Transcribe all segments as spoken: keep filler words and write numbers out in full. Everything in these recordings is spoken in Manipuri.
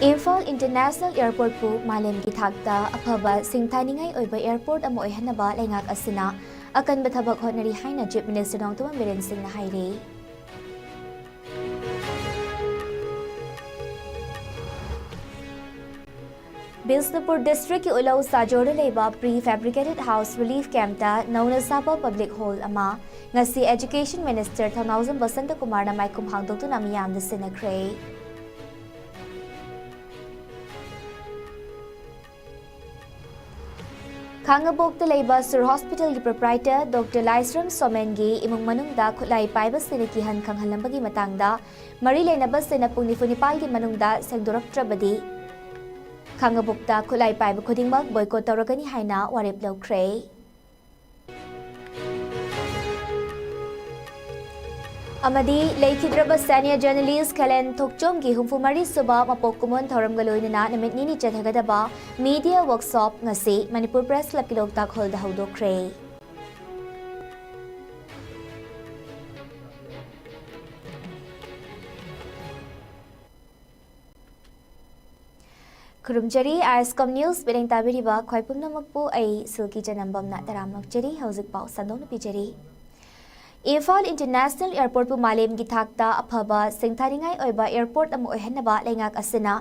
ꯏꯝꯐꯥꯜ ꯏꯟꯇꯔꯅꯦꯁꯅꯦꯜ ꯑꯦꯌꯔꯄꯣꯔꯠꯄꯨ ꯃꯥꯂꯦꯝꯒꯤ ꯊꯥꯛꯇ ꯑꯐꯕ ꯁꯤꯡꯊꯥꯅꯤꯡꯉꯥꯏ ꯑꯣꯏꯕ ꯑꯦꯌꯔꯄꯣꯔꯠ ꯑꯃ ꯑꯣꯏꯍꯟꯅꯕ ꯂꯩꯉꯥꯛ ꯑꯁꯤꯅ ꯑꯀꯟꯕ ꯊꯕꯛ ꯍꯣꯠꯅꯔꯤ ꯍꯥꯏꯅ ꯆꯤꯐ ꯃꯤꯅꯤꯁꯇꯔ ꯅꯣꯡꯊꯣꯝꯕꯝ ꯕꯤꯔꯦꯟ ꯁꯤꯡꯅ ꯍꯥꯏꯔꯤ꯫ ꯕꯤꯁꯅꯨꯄꯨꯔ ꯗꯤꯁꯇ꯭ꯔꯤꯛꯀꯤ ꯎꯂꯧ ꯁꯥꯖꯣꯔꯗ ꯂꯩꯕ ꯄ꯭ꯔꯤ ꯐꯦꯕ꯭ꯔꯤꯀꯦꯇꯦꯗ ꯍꯥꯎꯁ ꯔꯤꯂꯤꯐ ꯀꯦꯝꯞꯇ ꯅꯧꯅ ꯁꯥꯕ ꯄꯕ꯭ꯂꯤꯛ ꯍꯣꯜ ꯑꯃ ꯉꯁꯤ ꯑꯦꯖꯨꯀꯦꯁꯟ ꯃꯤꯅꯤꯁꯇꯔ ꯊꯧꯅꯥꯎꯖꯝ ꯕꯁꯟꯇ ꯀꯨꯃꯥꯔꯅ ꯃꯥꯏꯈꯨꯝ ꯍꯥꯡꯗꯣꯛꯇꯨꯅ ꯃꯤꯌꯥꯝꯗ ꯁꯤꯟꯅꯈ꯭ꯔꯦ꯫ ꯈꯥꯡꯉꯕꯣꯛꯇ ꯂꯩꯕ ꯁꯨꯔ ꯍꯣꯁꯄꯤꯇꯥꯜꯒꯤ ꯄ꯭ꯔꯣꯄ꯭ꯔꯥꯏꯇꯔ ꯗꯣꯛꯇꯔ ꯂꯥꯏꯁ꯭ꯔꯝ ꯁꯣꯃꯦꯟꯒꯤ ꯏꯃꯨꯡ ꯃꯅꯨꯡꯗ ꯈꯨꯠꯂꯥꯏ ꯄꯥꯏꯕꯁꯤꯡꯅ ꯀꯤꯍꯟ ꯈꯪꯍꯜꯂꯝꯕꯒꯤ ꯃꯇꯥꯡꯗ ꯃꯔꯤ ꯂꯩꯅꯕꯁꯤꯡꯅ ꯄꯨꯡ ꯅꯤꯐꯨ ꯅꯤꯄꯥꯜꯒꯤ ꯃꯅꯨꯡꯗ ꯁꯦꯡꯗꯣꯔꯛꯇ꯭ꯔꯕꯗꯤ ꯈꯥꯡꯉꯕꯣꯛꯇ ꯈꯨꯠꯂꯥꯏ ꯄꯥꯏꯕ ꯈꯨꯗꯤꯡꯃꯛ ꯕꯣꯏꯀꯣꯠ ꯇꯧꯔꯒꯅꯤ ꯍꯥꯏꯅ ꯋꯥꯔꯦꯞ ꯂꯧꯈ꯭ꯔꯦ꯫ ꯑꯃꯗꯤ ꯂꯩꯈꯤꯗ꯭ꯔꯕ ꯁꯦꯅꯤꯌꯔ ꯖꯔꯅꯦꯂꯤꯁ ꯈꯦꯂꯦꯟ ꯊꯣꯛꯆꯣꯝꯒꯤ ꯍꯨꯝꯐꯨ ꯃꯔꯤ ꯁꯨꯕ ꯃꯄꯣꯛ ꯀꯨꯝꯑꯣꯟ ꯊꯧꯔꯝꯒ ꯂꯣꯏꯅꯅ ꯅꯨꯃꯤꯠ ꯅꯤꯅꯤ ꯆꯠꯊꯒꯗꯕ ꯃꯤꯗꯤꯌꯥ ꯋꯥꯔꯛꯁꯣꯞ ꯉꯁꯤ ꯃꯅꯤꯄꯨꯔ ꯄ꯭ꯔꯦꯁ ꯀ꯭ꯂꯕꯀꯤ ꯂꯣꯛꯇꯥꯛ ꯍꯣꯜꯗ ꯍꯧꯗꯣꯛꯈ꯭ꯔꯦ꯫ ꯈꯨꯔꯨꯝꯖꯔꯤ, ꯑꯥꯏ ꯑꯦꯁ ꯀꯣꯝ ꯅ꯭ꯌꯨꯁ ꯃꯤꯠꯌꯦꯡ ꯇꯥꯕꯤꯔꯤꯕ ꯈ꯭ꯋꯥꯏ ꯄꯨꯝꯅꯃꯛꯄꯨ ꯑꯩ ꯁꯤꯜꯀꯤ ꯆꯅꯝꯕꯝꯅ ꯇꯔꯥꯝꯅ ꯑꯣꯛꯆꯔꯤ꯫ ꯍꯧꯖꯤꯛ ꯄꯥꯎ ꯁꯟꯗꯣꯛꯅ ꯄꯤꯖꯔꯤ꯫ ꯏꯝꯐꯥꯜ ꯏꯟꯇꯔꯅꯦꯁꯅꯦꯜ ꯑꯦꯌꯔꯄꯣꯔꯠꯄꯨ ꯃꯥꯂꯦꯝꯒꯤ ꯊꯥꯛꯇ ꯑꯐꯕ ꯁꯤꯡꯊꯥꯅꯤꯡꯉꯥꯏ ꯑꯣꯏꯕ ꯑꯦꯌꯔꯄꯣꯔꯠ ꯑꯃ ꯑꯣꯏꯍꯟꯅꯕ ꯂꯩꯉꯥꯛ ꯑꯁꯤꯅ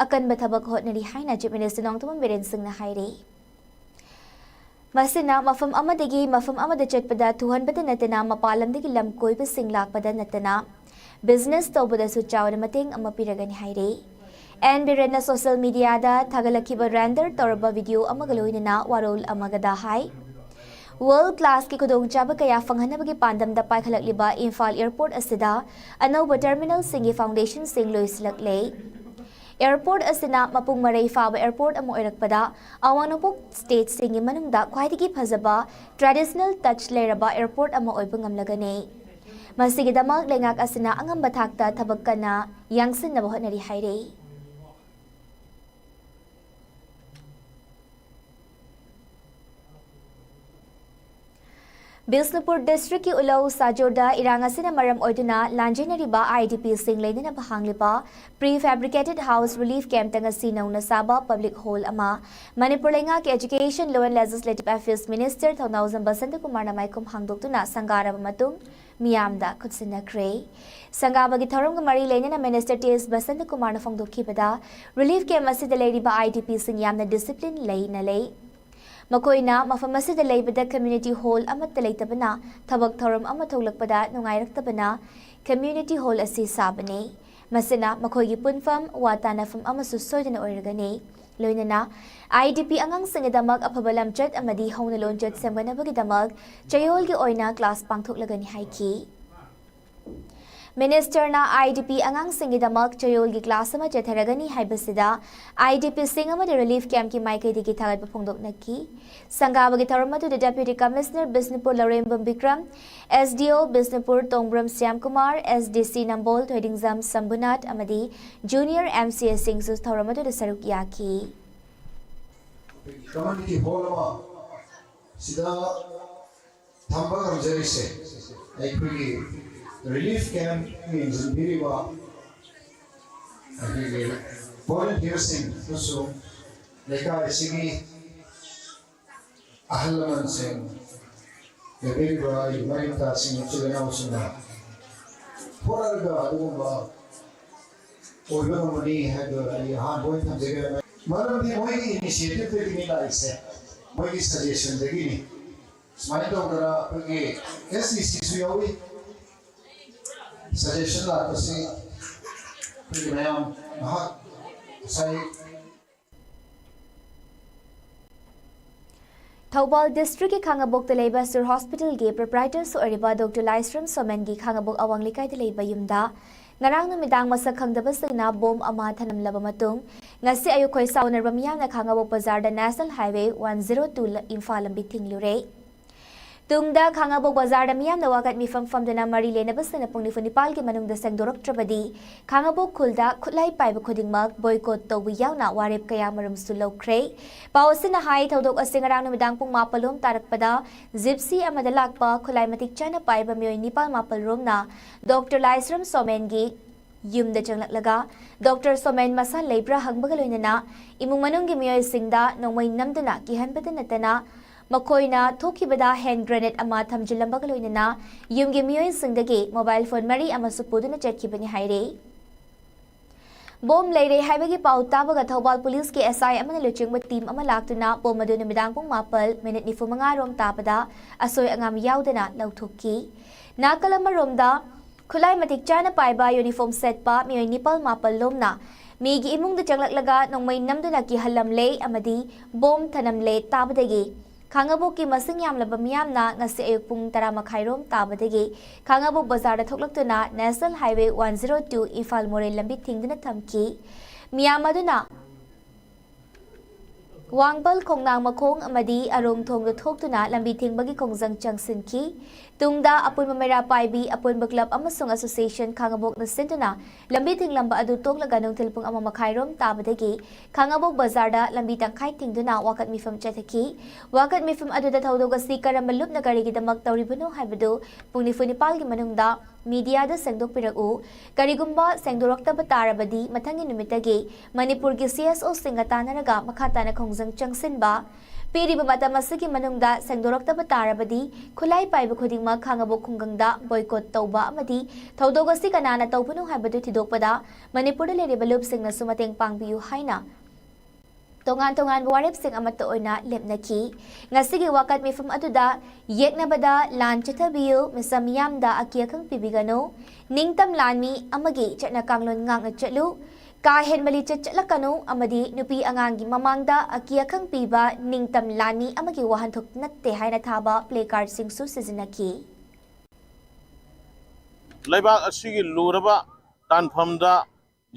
ꯑꯀꯟꯕ ꯊꯕꯛ ꯍꯣꯠꯅꯔꯤ ꯍꯥꯏꯅ ꯆꯤꯐ ꯃꯤꯅꯤꯁꯇꯔ ꯅꯣꯡꯊꯣꯝꯕꯝ ꯕꯤꯔꯦꯟ ꯁꯤꯡꯅ ꯍꯥꯏꯔꯤ꯫ ꯃꯁꯤꯅ ꯃꯐꯝ ꯑꯃꯗꯒꯤ ꯃꯐꯝ ꯑꯃꯗ ꯆꯠꯄꯗ ꯊꯨꯍꯟꯕꯇ ꯅꯠꯇꯅ ꯃꯄꯥꯟ ꯂꯝꯗꯒꯤ ꯂꯝ ꯀꯣꯏꯕꯁꯤꯡ ꯂꯥꯛꯄꯗ ꯅꯠꯇꯅ ꯕꯤꯖꯤꯅꯦꯁ ꯇꯧꯕꯗꯁꯨ ꯆꯥꯎꯅ ꯃꯇꯦꯡ ꯑꯃ ꯄꯤꯔꯒꯅꯤ ꯍꯥꯏꯔꯤ꯫ ꯑꯦꯟ ꯕꯤꯔꯦꯟꯅ ꯁꯣꯁꯤꯌꯦꯜ ꯃꯤꯗꯤꯌꯥꯗ ꯊꯥꯒꯠꯂꯛꯈꯤꯕ ꯔꯦꯟꯗꯔ ꯇꯧꯔꯕ ꯚꯤꯗꯤꯑꯣ ꯑꯃꯒ ꯂꯣꯏꯅꯅ ꯋꯥꯔꯣꯜ ꯑꯃꯒꯗ ꯍꯥꯏ, ꯋꯥꯔꯜ ꯀ꯭ꯂꯥꯁꯀꯤ ꯈꯨꯗꯣꯡꯆꯥꯕ ꯀꯌꯥ ꯐꯪꯍꯟꯅꯕꯒꯤ ꯄꯥꯟꯗꯝꯗ ꯄꯥꯏꯈꯠꯂꯛꯂꯤꯕ ꯏꯝꯐꯥꯜ ꯑꯦꯌꯔꯄꯣꯔꯠ ꯑꯁꯤꯗ ꯑꯅꯧꯕ ꯇꯔꯃꯤꯅꯜꯁꯤꯡꯒꯤ ꯐꯥꯎꯟꯗꯦꯁꯟꯁꯤꯡ ꯂꯣꯏꯁꯤꯜꯂꯛꯂꯦ꯫ ꯑꯦꯌꯔꯄꯣꯔꯠ ꯑꯁꯤꯅ ꯃꯄꯨꯡ ꯃꯔꯩ ꯐꯥꯕ ꯑꯦꯌꯔꯄꯣꯔꯠ ꯑꯃ ꯑꯣꯏꯔꯛꯄꯗ ꯑꯋꯥꯡ ꯅꯣꯡꯄꯣꯛ ꯁ꯭ꯇꯦꯠꯁꯤꯡꯒꯤ ꯃꯅꯨꯡꯗ ꯈ꯭ꯋꯥꯏꯗꯒꯤ ꯐꯖꯕ ꯇ꯭ꯔꯦꯗꯤꯁꯅꯦꯜ ꯇꯆ ꯂꯩꯔꯕ ꯑꯦꯌꯔꯄꯣꯔꯠ ꯑꯃ ꯑꯣꯏꯕ ꯉꯝꯂꯒꯅꯤ꯫ ꯃꯁꯤꯒꯤꯗꯃꯛ ꯂꯩꯉꯥꯛ ꯑꯁꯤꯅ ꯑꯉꯝꯕ ꯊꯥꯛꯇ ꯊꯕꯛ ꯀꯟꯅ ꯌꯥꯡꯁꯤꯟꯅꯕ ꯍꯣꯠꯅꯔꯤ ꯍꯥꯏꯔꯤ꯫ ꯕꯤꯁꯅꯨꯄꯨꯔ ꯗꯤꯁꯇ꯭ꯔꯤꯛꯀꯤ ꯎꯂꯧ ꯁꯥꯖꯣꯔꯗ ꯏꯔꯥꯡ ꯑꯁꯤꯅ ꯃꯔꯝ ꯑꯣꯏꯗꯨꯅ ꯂꯥꯟꯖꯦꯟꯅꯔꯤꯕ IDPꯁꯤꯡ ꯂꯩꯅꯅꯕ ꯍꯥꯡꯂꯤꯕ Prefabricated House Relief Campꯇ ꯉꯁꯤ ꯅꯧꯅ ꯁꯥꯕ ꯄꯕ꯭ꯂꯤꯛ ꯍꯣꯜ ꯑꯃ ꯃꯅꯤꯄꯨꯔ ꯂꯩꯉꯥꯛꯀꯤ Education, Law and Legislative Affairs Minister ꯊꯧꯅꯥꯎꯖꯝ ꯕꯁꯟꯇꯀꯨꯃꯥꯔꯅ ꯃꯥꯏꯈꯨꯝ ꯍꯥꯡꯗꯣꯛꯇꯨꯅ ꯁꯪꯒꯥꯔꯕ ꯃꯇꯨꯡ ꯃꯤꯌꯥꯝꯗ ꯈꯨꯠꯁꯤꯟꯅꯈ꯭ꯔꯦ꯫ ꯁꯪꯒꯥꯕꯒꯤ ꯊꯧꯔꯝꯒ ꯃꯔꯤ ꯂꯩꯅꯅ Minister T S ꯕꯁꯟꯇꯀꯨꯃꯥꯔꯅ ꯐꯣꯡꯗꯣꯛꯈꯤꯕꯗ, Relief Camp ꯑꯁꯤꯗ ꯂꯩꯔꯤꯕ IDPꯁꯤꯡ ꯌꯥꯝꯅ discipline ꯂꯩꯅ ꯂꯩ꯫ ꯃꯈꯣꯏꯅ ꯃꯐꯝ ꯑꯁꯤꯗ ꯂꯩꯕꯗ community hall ꯑꯃꯠꯇ ꯂꯩꯇꯕꯅ ꯊꯕꯛ ꯊꯧꯔꯝ ꯑꯃ ꯊꯣꯛꯂꯛꯄꯗ ꯅꯨꯡꯉꯥꯏꯔꯛꯇꯕꯅ community hall ꯑꯁꯤ ꯁꯥꯕꯅꯤ꯫ ꯃꯁꯤꯅ ꯃꯈꯣꯏꯒꯤ ꯄꯨꯟꯐꯝ, ꯋꯥ ꯇꯥꯅꯐꯝ ꯑꯃꯁꯨ ꯁꯣꯏꯗꯅ ꯑꯣꯏꯔꯒꯅꯤ꯫ ꯂꯣꯏꯅꯅ IDP ꯑꯉꯥꯡꯁꯤꯡꯒꯤꯗꯃꯛ ꯑꯐꯕ ꯂꯝꯆꯠ ꯑꯃꯗꯤ ꯍꯧꯅ ꯂꯣꯟꯆꯠ ꯁꯦꯝꯒꯠꯅꯕꯒꯤꯗꯃꯛ ꯆꯌꯣꯜꯒꯤ ꯑꯣꯏꯅ class ꯄꯥꯡꯊꯣꯛꯂꯒꯅꯤ ꯍꯥꯏꯈꯤ꯫ Ministerꯅ IDP ꯑꯉꯥꯡꯁꯤꯡꯒꯤꯗꯃꯛ ꯆꯌꯣꯜꯒꯤ class ꯑꯃ ꯆꯠꯊꯔꯒꯅꯤ ꯍꯥꯏꯕꯁꯤꯗ IDPꯁꯤꯡ ꯑꯃꯗꯤ Relief Campꯀꯤ ꯃꯥꯏꯀꯩꯗꯒꯤ ꯊꯥꯒꯠꯄ ꯐꯣꯡꯗꯣꯛꯅꯈꯤ꯫ ꯁꯪꯒꯥꯕꯒꯤ ꯊꯧꯔꯝ ꯑꯗꯨꯗ Deputy Commissioner ꯕꯤꯁꯅꯨꯄꯨꯔ ꯂꯧꯔꯦꯝꯕꯝ ꯕꯤꯀ꯭ꯔꯝ, SDO ꯕꯤꯁꯅꯨꯄꯨꯔ ꯇꯣꯡꯕ꯭ꯔꯝ ꯁ꯭ꯌꯥꯝꯀꯨꯃꯥꯔ, SDC ꯅꯝꯕꯣꯜ ꯊꯣꯏꯗꯤꯡꯖꯝ ꯁꯝꯕꯨꯅꯥꯊ ꯑꯃꯗꯤ junior MCAꯁꯤꯡꯁꯨ ꯊꯧꯔꯝ ꯑꯗꯨꯗ ꯁꯔꯨꯛ ꯌꯥꯈꯤ꯫ Community hall ꯑꯃ ꯁꯤꯗ ꯊꯝꯕ ꯉꯝꯖꯔꯤꯁꯦ ꯑꯩꯈꯣꯏꯒꯤ Relief Camp ꯌꯦꯡꯁꯤꯟꯕꯤꯔꯤꯕ ꯑꯩꯈꯣꯏꯒꯤ volunteerꯁꯤꯡ ꯑꯃꯁꯨꯡ ꯂꯩꯀꯥꯏ ꯑꯁꯤꯒꯤ ꯑꯍꯜ ꯂꯃꯟꯁꯤꯡ, ꯂꯩꯕꯤꯔꯤꯕ ꯑꯩꯒꯤ ꯃꯔꯤ ꯃꯇꯥꯁꯤꯡ, ꯏꯆꯤꯜ ꯏꯅꯥꯎꯁꯤꯡꯅ ꯍꯣꯠꯅꯔꯒ ꯑꯗꯨꯒꯨꯝꯕ ꯑꯣꯏꯕ ꯉꯝꯒꯅꯤ ꯍꯥꯏꯕ ꯑꯩ ꯑꯍꯥꯟꯕ ꯑꯣꯏꯅ ꯊꯝꯖꯒꯦ꯫ ꯃꯔꯝꯗꯤ ꯃꯣꯏꯒꯤ initiativeꯗꯒꯤꯅꯤ ꯂꯥꯛꯏꯁꯦ, ꯃꯣꯏꯒꯤ suggestionꯗꯒꯤꯅꯤ꯫ ꯁꯨꯃꯥꯏꯅ ꯇꯧꯗꯅ ꯑꯩꯈꯣꯏꯒꯤ SDCꯁꯨ ꯌꯥꯎꯏ꯫ Suggestion ꯂꯥꯛꯄꯁꯤ ꯑꯩꯈꯣꯏꯒꯤ ꯃꯌꯥꯝ ꯉꯥꯏꯍꯥꯛ ꯉꯁꯥꯏ ꯊꯧꯕꯥꯜ districtꯀꯤ ꯈꯥꯉꯕꯣꯛꯇ ꯂꯩꯕ ꯁꯨꯔ hospitalꯒꯤ proprietorꯁꯨ ꯑꯣꯏꯔꯤꯕ Doctor ꯂꯥꯏꯁ꯭ꯔꯝ ꯁꯣꯃꯦꯟꯒꯤ ꯈꯥꯉꯕꯣꯛ ꯑꯋꯥꯡ ꯂꯩꯀꯥꯏꯗ ꯂꯩꯕ ꯌꯨꯝꯗ ꯉꯔꯥꯡ ꯅꯨꯃꯤꯗꯥꯡ ꯃꯁꯛ ꯈꯪꯗꯕꯁꯤꯡꯅ bomb ꯑꯃ ꯊꯅꯝꯂꯕ ꯃꯇꯨꯡ, ꯉꯁꯤ ꯑꯌꯨꯛ ꯈꯣꯏ ꯁꯥꯎꯅꯔꯕ ꯃꯤꯌꯥꯝꯅ ꯈꯥꯉꯕꯣꯛ ꯕꯖꯥꯔꯗ National Highway one zero two Imphal ꯂꯝꯕꯤ ꯊꯤꯡꯂꯨꯔꯦ꯫ ꯇꯨꯡꯗ ꯈꯥꯉꯕꯣꯛ ꯕꯖꯥꯔꯗ ꯃꯤꯌꯥꯝꯅ ꯋꯥꯀꯠ ꯃꯤꯐꯝ ꯐꯝꯗꯨꯅ ꯃꯔꯤ ꯂꯩꯅꯕꯁꯤꯡꯅ ꯄꯨꯡ ꯅꯤꯐꯨ ꯅꯤꯄꯥꯜꯒꯤ ꯃꯅꯨꯡꯗ ꯁꯦꯡꯗꯣꯔꯛꯇ꯭ꯔꯕꯗꯤ ꯈꯥꯉꯕꯣꯛ ꯈꯨꯜꯗ ꯈꯨꯠꯂꯥꯏ ꯄꯥꯏꯕ ꯈꯨꯗꯤꯡꯃꯛ ꯕꯣꯏꯀꯣꯠ ꯇꯧꯕ ꯌꯥꯎꯅ ꯋꯥꯔꯦꯞ ꯀꯌꯥ ꯃꯔꯨꯝꯁꯨ ꯂꯧꯈ꯭ꯔꯦ꯫ ꯄꯥꯎ ꯑꯁꯤꯅ ꯍꯥꯏ, ꯊꯧꯗꯣꯛ ꯑꯁꯤ ꯉꯔꯥꯡ ꯅꯨꯃꯤꯗꯥꯡ ꯄꯨꯡ ꯃꯥꯄꯜ ꯂꯣꯝ ꯇꯥꯔꯛꯄꯗ ꯖꯤꯞꯁꯤ ꯑꯃꯗ ꯂꯥꯛꯄ ꯈꯨꯠꯂꯥꯏ ꯃꯇꯤꯛ ꯆꯥꯅ ꯄꯥꯏꯕ ꯃꯤꯑꯣꯏ ꯅꯤꯄꯥꯜ ꯃꯥꯄꯜ ꯔꯣꯝꯅ ꯗꯣꯛꯇꯔ ꯂꯥꯏꯁ꯭ꯔꯝ ꯁꯣꯃꯦꯟꯒꯤ ꯌꯨꯝꯗ ꯆꯪꯂꯛꯂꯒ ꯗꯣꯛꯇꯔ ꯁꯣꯃꯦꯟ ꯃꯁꯥ ꯂꯩꯕ꯭ꯔꯥ ꯍꯪꯕꯒ ꯂꯣꯏꯅꯅ ꯏꯃꯨꯡ ꯃꯅꯨꯡꯒꯤ ꯃꯤꯑꯣꯏꯁꯤꯡꯗ ꯅꯣꯡꯃꯩ ꯅꯝꯗꯨꯅ ꯀꯤꯍꯟꯕꯗ ꯅꯠꯇꯅ ꯃꯈꯣꯏꯅ ꯊꯣꯛꯈꯤꯕꯗ ꯍꯦꯟ ꯒ꯭ꯔꯦꯅꯦꯗ ꯑꯃ ꯊꯝꯖꯤꯜꯂꯝꯕꯒ ꯂꯣꯏꯅꯅ ꯌꯨꯝꯒꯤ ꯃꯤꯑꯣꯏꯁꯤꯡꯗꯒꯤ ꯃꯣꯕꯥꯏꯜ ꯐꯣꯟ ꯃꯔꯤ ꯑꯃꯁꯨ ꯄꯨꯗꯨꯅ ꯆꯠꯈꯤꯕꯅꯤ ꯍꯥꯏꯔꯦ꯫ ꯕꯣꯝ ꯂꯩꯔꯦ ꯍꯥꯏꯕꯒꯤ ꯄꯥꯎ ꯇꯥꯕꯒ ꯊꯧꯕꯥꯜ ꯄꯨꯂꯤꯁꯀꯤ ꯑꯦꯁ ꯑꯥꯏ ꯑꯃꯅ ꯂꯨꯆꯤꯡꯕ ꯇꯤꯝ ꯑꯃ ꯂꯥꯛꯇꯨꯅ ꯕꯣꯝ ꯑꯗꯨ ꯅꯨꯃꯤꯗꯥꯡ ꯄꯨꯡ ꯃꯥꯄꯜ ꯃꯤꯅꯤꯠ ꯅꯤꯐꯨ ꯃꯉꯥ ꯔꯣꯝ ꯇꯥꯕꯗ ꯑꯁꯣꯏ ꯑꯉꯥꯝ ꯌꯥꯎꯗꯅ ꯂꯧꯊꯣꯛꯈꯤ꯫ ꯅꯥꯀꯜ ꯑꯃꯔꯣꯝꯗ ꯈꯨꯠꯂꯥꯏ ꯃꯇꯤꯛ ꯆꯥꯅ ꯄꯥꯏꯕ ꯌꯨꯅꯤꯐꯣꯔꯝ ꯁꯦꯠꯄ ꯃꯤꯑꯣꯏ ꯅꯤꯄꯥꯜ ꯃꯥꯄꯜ ꯂꯣꯝꯅ ꯃꯤꯒꯤ ꯏꯃꯨꯡꯗ ꯆꯪꯂꯛꯂꯒ ꯅꯣꯡꯃꯩ ꯅꯝꯗꯨꯅ ꯀꯤꯍꯜꯂꯝꯂꯦ ꯑꯃꯗꯤ ꯕꯣꯝ ꯊꯅꯝꯂꯦ ꯇꯥꯕꯗꯒꯤ ꯈꯥꯉꯕꯣꯛꯀꯤ ꯃꯁꯤꯡ ꯌꯥꯝꯂꯕ ꯃꯤꯌꯥꯝꯅ ꯉꯁꯤ ꯑꯌꯨꯛ ꯄꯨꯡ ꯇꯔꯥ ꯃꯈꯥꯏ ꯔꯣꯝ ꯇꯥꯕꯗꯒꯤ ꯈꯥꯉꯕꯣꯛ ꯕꯖꯥꯔꯗ ꯊꯣꯛꯂꯛꯇꯨꯅ National Highway one zero two Imphal ꯃꯣꯔꯦ ꯂꯝꯕꯤ ꯊꯤꯡꯗꯨꯅ ꯊꯝꯈꯤ꯫ ꯃꯤꯌꯥꯝ ꯑꯗꯨꯅ ꯋꯥꯡꯕꯜ ꯈꯣꯡꯅꯥꯡ ꯃꯈꯣꯡ ꯑꯃꯗꯤ ꯑꯔꯣꯡ ꯊꯣꯡꯗ ꯊꯣꯛꯇꯨꯅ ꯂꯝꯕꯤ ꯊꯤꯡꯕꯒꯤ ꯈꯣꯡꯖꯪ ꯆꯪꯁꯤꯟꯈꯤ꯫ ꯇꯨꯡꯗ ꯑꯄꯨꯟꯕ ꯃꯩꯔꯥ ꯄꯥꯏꯕꯤ, ꯑꯄꯨꯟꯕ ꯀ꯭ꯂꯕ ꯑꯃꯁꯨꯡ ꯑꯦꯁꯣꯁꯤꯌꯦꯁꯟ ꯈꯥꯉꯕꯣꯛꯅ ꯁꯤꯟꯗꯨꯅ ꯂꯝꯕꯤ ꯊꯤꯡꯂꯝꯕ ꯑꯗꯨ ꯇꯣꯛꯂꯒ ꯅꯨꯡꯊꯤꯜ ꯄꯨꯡ ꯑꯃ ꯃꯈꯥꯏ ꯔꯣꯝ ꯇꯥꯕꯗꯒꯤ ꯈꯥꯉꯕꯣꯛ ꯕꯖꯥꯔꯗ ꯂꯝꯕꯤ ꯇꯪꯈꯥꯏ ꯊꯤꯡꯗꯨꯅ ꯋꯥꯀꯠ ꯃꯤꯐꯝ ꯆꯠꯊꯈꯤ꯫ ꯋꯥꯀꯠ ꯃꯤꯐꯝ ꯑꯗꯨꯗ ꯊꯧꯗꯣꯛ ꯑꯁꯤ ꯀꯔꯝꯕ ꯂꯨꯞꯅ ꯀꯔꯤꯒꯤꯗꯃꯛ ꯇꯧꯔꯤꯕꯅꯣ ꯍꯥꯏꯕꯗꯨ ꯄꯨꯡ ꯅꯤꯐꯨ ꯅꯤꯄꯥꯜꯒꯤ ꯃꯅꯨꯡꯗ ꯃꯤꯗꯤꯌꯥꯗ ꯁꯦꯡꯗꯣꯛꯄꯤꯔꯛꯎ꯫ ꯀꯔꯤꯒꯨꯝꯕ ꯁꯦꯡꯗꯣꯔꯛꯇꯕ ꯇꯥꯔꯕꯗꯤ ꯃꯊꯪꯒꯤ ꯅꯨꯃꯤꯠꯇꯒꯤ ꯃꯅꯤꯄꯨꯔꯒꯤ ꯁꯤ ꯑꯦꯁ ꯑꯣꯁꯤꯡꯒ ꯇꯥꯟꯅꯔꯒ ꯃꯈꯥ ꯇꯥꯅ ꯈꯣꯡꯖꯪ ꯆꯪꯁꯤꯟꯕ꯫ ꯄꯤꯔꯤꯕ ꯃꯇꯝ ꯑꯁꯤꯒꯤ ꯃꯅꯨꯡꯗ ꯁꯦꯡꯗꯣꯔꯛꯇꯕ ꯇꯥꯔꯕꯗꯤ ꯈꯨꯠꯂꯥꯏ ꯄꯥꯏꯕ ꯈꯨꯗꯤꯡꯃꯛ ꯈꯥꯉꯕꯣꯛ ꯈꯨꯡꯒꯪꯗ ꯕꯣꯏꯀꯣꯠ ꯇꯧꯕ ꯑꯃꯗꯤ ꯊꯧꯗꯣꯛ ꯑꯁꯤ ꯀꯅꯥꯅ ꯇꯧꯕꯅꯣ ꯍꯥꯏꯕꯗꯨ ꯊꯤꯗꯣꯛꯄꯗ ꯃꯅꯤꯄꯨꯔꯗ ꯂꯩꯔꯤꯕ ꯂꯨꯞꯁꯤꯡꯅꯁꯨ ꯃꯇꯦꯡ ꯄꯥꯡꯕꯤꯌꯨ ꯍꯥꯏꯅ ꯇꯣꯉꯥꯟ ꯇꯣꯉꯥꯟꯕ ꯋꯥꯔꯦꯞꯁꯤꯡ ꯑꯃꯠꯇ ꯑꯣꯏꯅ ꯂꯦꯞꯅꯈꯤ꯫ ꯉꯁꯤꯒꯤ ꯋꯥꯀꯠ ꯃꯤꯐꯝ ꯑꯗꯨꯗ ꯌꯦꯛꯅꯕꯗ ꯂꯥꯟ ꯆꯠꯊꯕꯤꯌꯨ, ꯃꯤꯆꯝ ꯃꯤꯌꯥꯝꯗ ꯑꯀꯤ ꯑꯈꯪ ꯄꯤꯕꯤꯒꯅꯨ, ꯅꯤꯡꯇꯝ ꯂꯥꯟꯃꯤ ꯑꯃꯒꯤ ꯆꯠꯅ ꯀꯥꯡꯂꯣꯟ ꯉꯥꯛꯅ ꯆꯠꯂꯨ, ꯀꯥ ꯍꯦꯟꯕ ꯂꯤꯆꯠ ꯆꯠꯂꯛꯀꯅꯨ ꯑꯃꯗꯤ ꯅꯨꯄꯤ ꯑꯉꯥꯡꯒꯤ ꯃꯃꯥꯡꯗ ꯑꯀꯤ ꯑꯈꯪ ꯄꯤꯕ ꯅꯤꯡꯇꯝ ꯂꯥꯟꯃꯤ ꯑꯃꯒꯤ ꯋꯥꯍꯟꯊꯣꯛ ꯅꯠꯇꯦ ꯍꯥꯏꯅ ꯊꯥꯕ ꯄ꯭ꯂꯦ ꯀꯥꯔꯗꯁꯤꯡꯁꯨ ꯁꯤꯖꯤꯟꯅꯈꯤ꯫ ꯂꯩꯕꯥꯛ ꯑꯁꯤꯒꯤ ꯂꯨꯔꯕ ꯇꯥꯟꯐꯝꯗ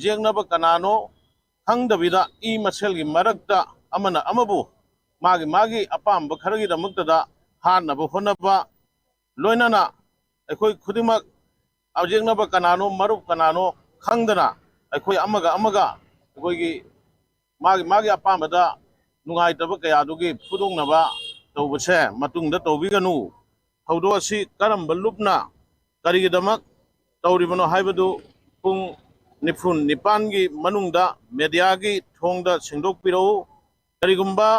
ꯌꯦꯛꯅꯕ ꯀꯅꯥꯅꯣ ꯈꯪꯗꯕꯤꯗ ꯏ ꯃꯁꯦꯜꯒꯤ ꯃꯔꯛꯇ ꯑꯃꯅ ꯑꯃꯕꯨ ꯃꯥꯒꯤ ꯃꯥꯒꯤ ꯑꯄꯥꯝꯕ ꯈꯔꯒꯤꯗꯃꯛꯇꯗ ꯍꯥꯠꯅꯕ ꯍꯣꯠꯅꯕ, ꯂꯣꯏꯅꯅ ꯑꯩꯈꯣꯏ ꯈꯨꯗꯤꯡꯃꯛ ꯌꯦꯛꯅꯕ ꯀꯅꯥꯅꯣ, ꯃꯔꯨꯞ ꯀꯅꯥꯅꯣ ꯈꯪꯗꯅ ꯑꯩꯈꯣꯏ ꯑꯃꯒ ꯑꯃꯒ ꯑꯩꯈꯣꯏꯒꯤ ꯃꯥꯒꯤ ꯃꯥꯒꯤ ꯑꯄꯥꯝꯕꯗ ꯅꯨꯡꯉꯥꯏꯇꯕ ꯀꯌꯥꯗꯨꯒꯤ ꯐꯨꯗꯣꯛꯅꯕ ꯇꯧꯕꯁꯦ ꯃꯇꯨꯡꯗ ꯇꯧꯕꯤꯒꯅꯨ꯫ ꯊꯧꯗꯣꯛ ꯑꯁꯤ ꯀꯔꯝꯕ ꯂꯨꯞꯅ ꯀꯔꯤꯒꯤꯗꯃꯛ ꯇꯧꯔꯤꯕꯅꯣ ꯍꯥꯏꯕꯗꯨ ꯄꯨꯡ ꯅꯤꯐꯨ ꯅꯤꯄꯥꯟꯒꯤ ꯃꯅꯨꯡꯗ ꯃꯦꯗꯤꯌꯥꯒꯤ ꯊꯣꯡꯗ ꯁꯦꯡꯗꯣꯛꯄꯤꯔꯛꯎ꯫ ꯀꯔꯤꯒꯨꯝꯕ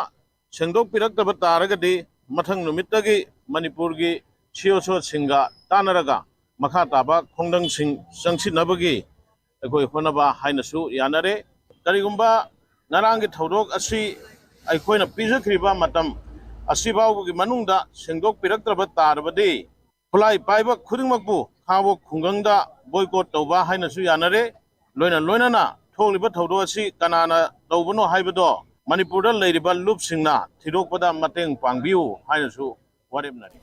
ꯁꯦꯡꯗꯣꯛꯄꯤꯔꯛꯇꯕ ꯇꯥꯔꯒꯗꯤ ꯃꯊꯪ ꯅꯨꯃꯤꯠꯇꯒꯤ ꯃꯅꯤꯄꯨꯔꯒꯤ ꯁꯤ ꯑꯣ ꯁꯣꯁꯤꯡꯒ ꯇꯥꯟꯅꯔꯒ ꯃꯈꯥ ꯇꯥꯕ ꯈꯣꯡꯗꯪꯁꯤꯡ ꯆꯪꯁꯤꯟꯅꯕꯒꯤ ꯑꯩꯈꯣꯏ ꯍꯣꯠꯅꯕ ꯍꯥꯏꯅꯁꯨ ꯌꯥꯅꯔꯦ꯫ ꯀꯔꯤꯒꯨꯝꯕ ꯉꯔꯥꯡꯒꯤ ꯊꯧꯗꯣꯛ ꯑꯁꯤ ꯑꯩꯈꯣꯏꯅ ꯄꯤꯖꯈ꯭ꯔꯤꯕ ꯃꯇꯝ ꯑꯁꯤꯐꯥꯎꯕꯒꯤ ꯃꯅꯨꯡꯗ ꯁꯦꯡꯗꯣꯛꯄꯤꯔꯛꯇ꯭ꯔꯕ ꯇꯥꯔꯕꯗꯤ ꯈꯨꯠꯂꯥꯏ ꯄꯥꯏꯕ ꯈꯨꯗꯤꯡꯃꯛꯄꯨ ꯈꯥꯡꯕꯣꯛ ꯈꯨꯡꯒꯪꯗ ꯕꯣꯏꯀꯣꯠ ꯇꯧꯕ ꯍꯥꯏꯅꯁꯨ ꯌꯥꯅꯔꯦ꯫ ꯂꯣꯏꯅ ꯂꯣꯏꯅꯅ ꯊꯣꯛꯂꯤꯕ ꯊꯧꯗꯣꯛ ꯑꯁꯤ ꯀꯅꯥꯅ ꯇꯧꯕꯅꯣ ꯍꯥꯏꯕꯗꯣ ꯃꯅꯤꯄꯨꯔꯗ ꯂꯩꯔꯤꯕ ꯂꯨꯞꯁꯤꯡꯅ ꯊꯤꯗꯣꯛꯄꯗ ꯃꯇꯦꯡ ꯄꯥꯡꯕꯤꯌꯨ ꯍꯥꯏꯅꯁꯨ ꯋꯥꯔꯦꯞꯅꯔꯤ꯫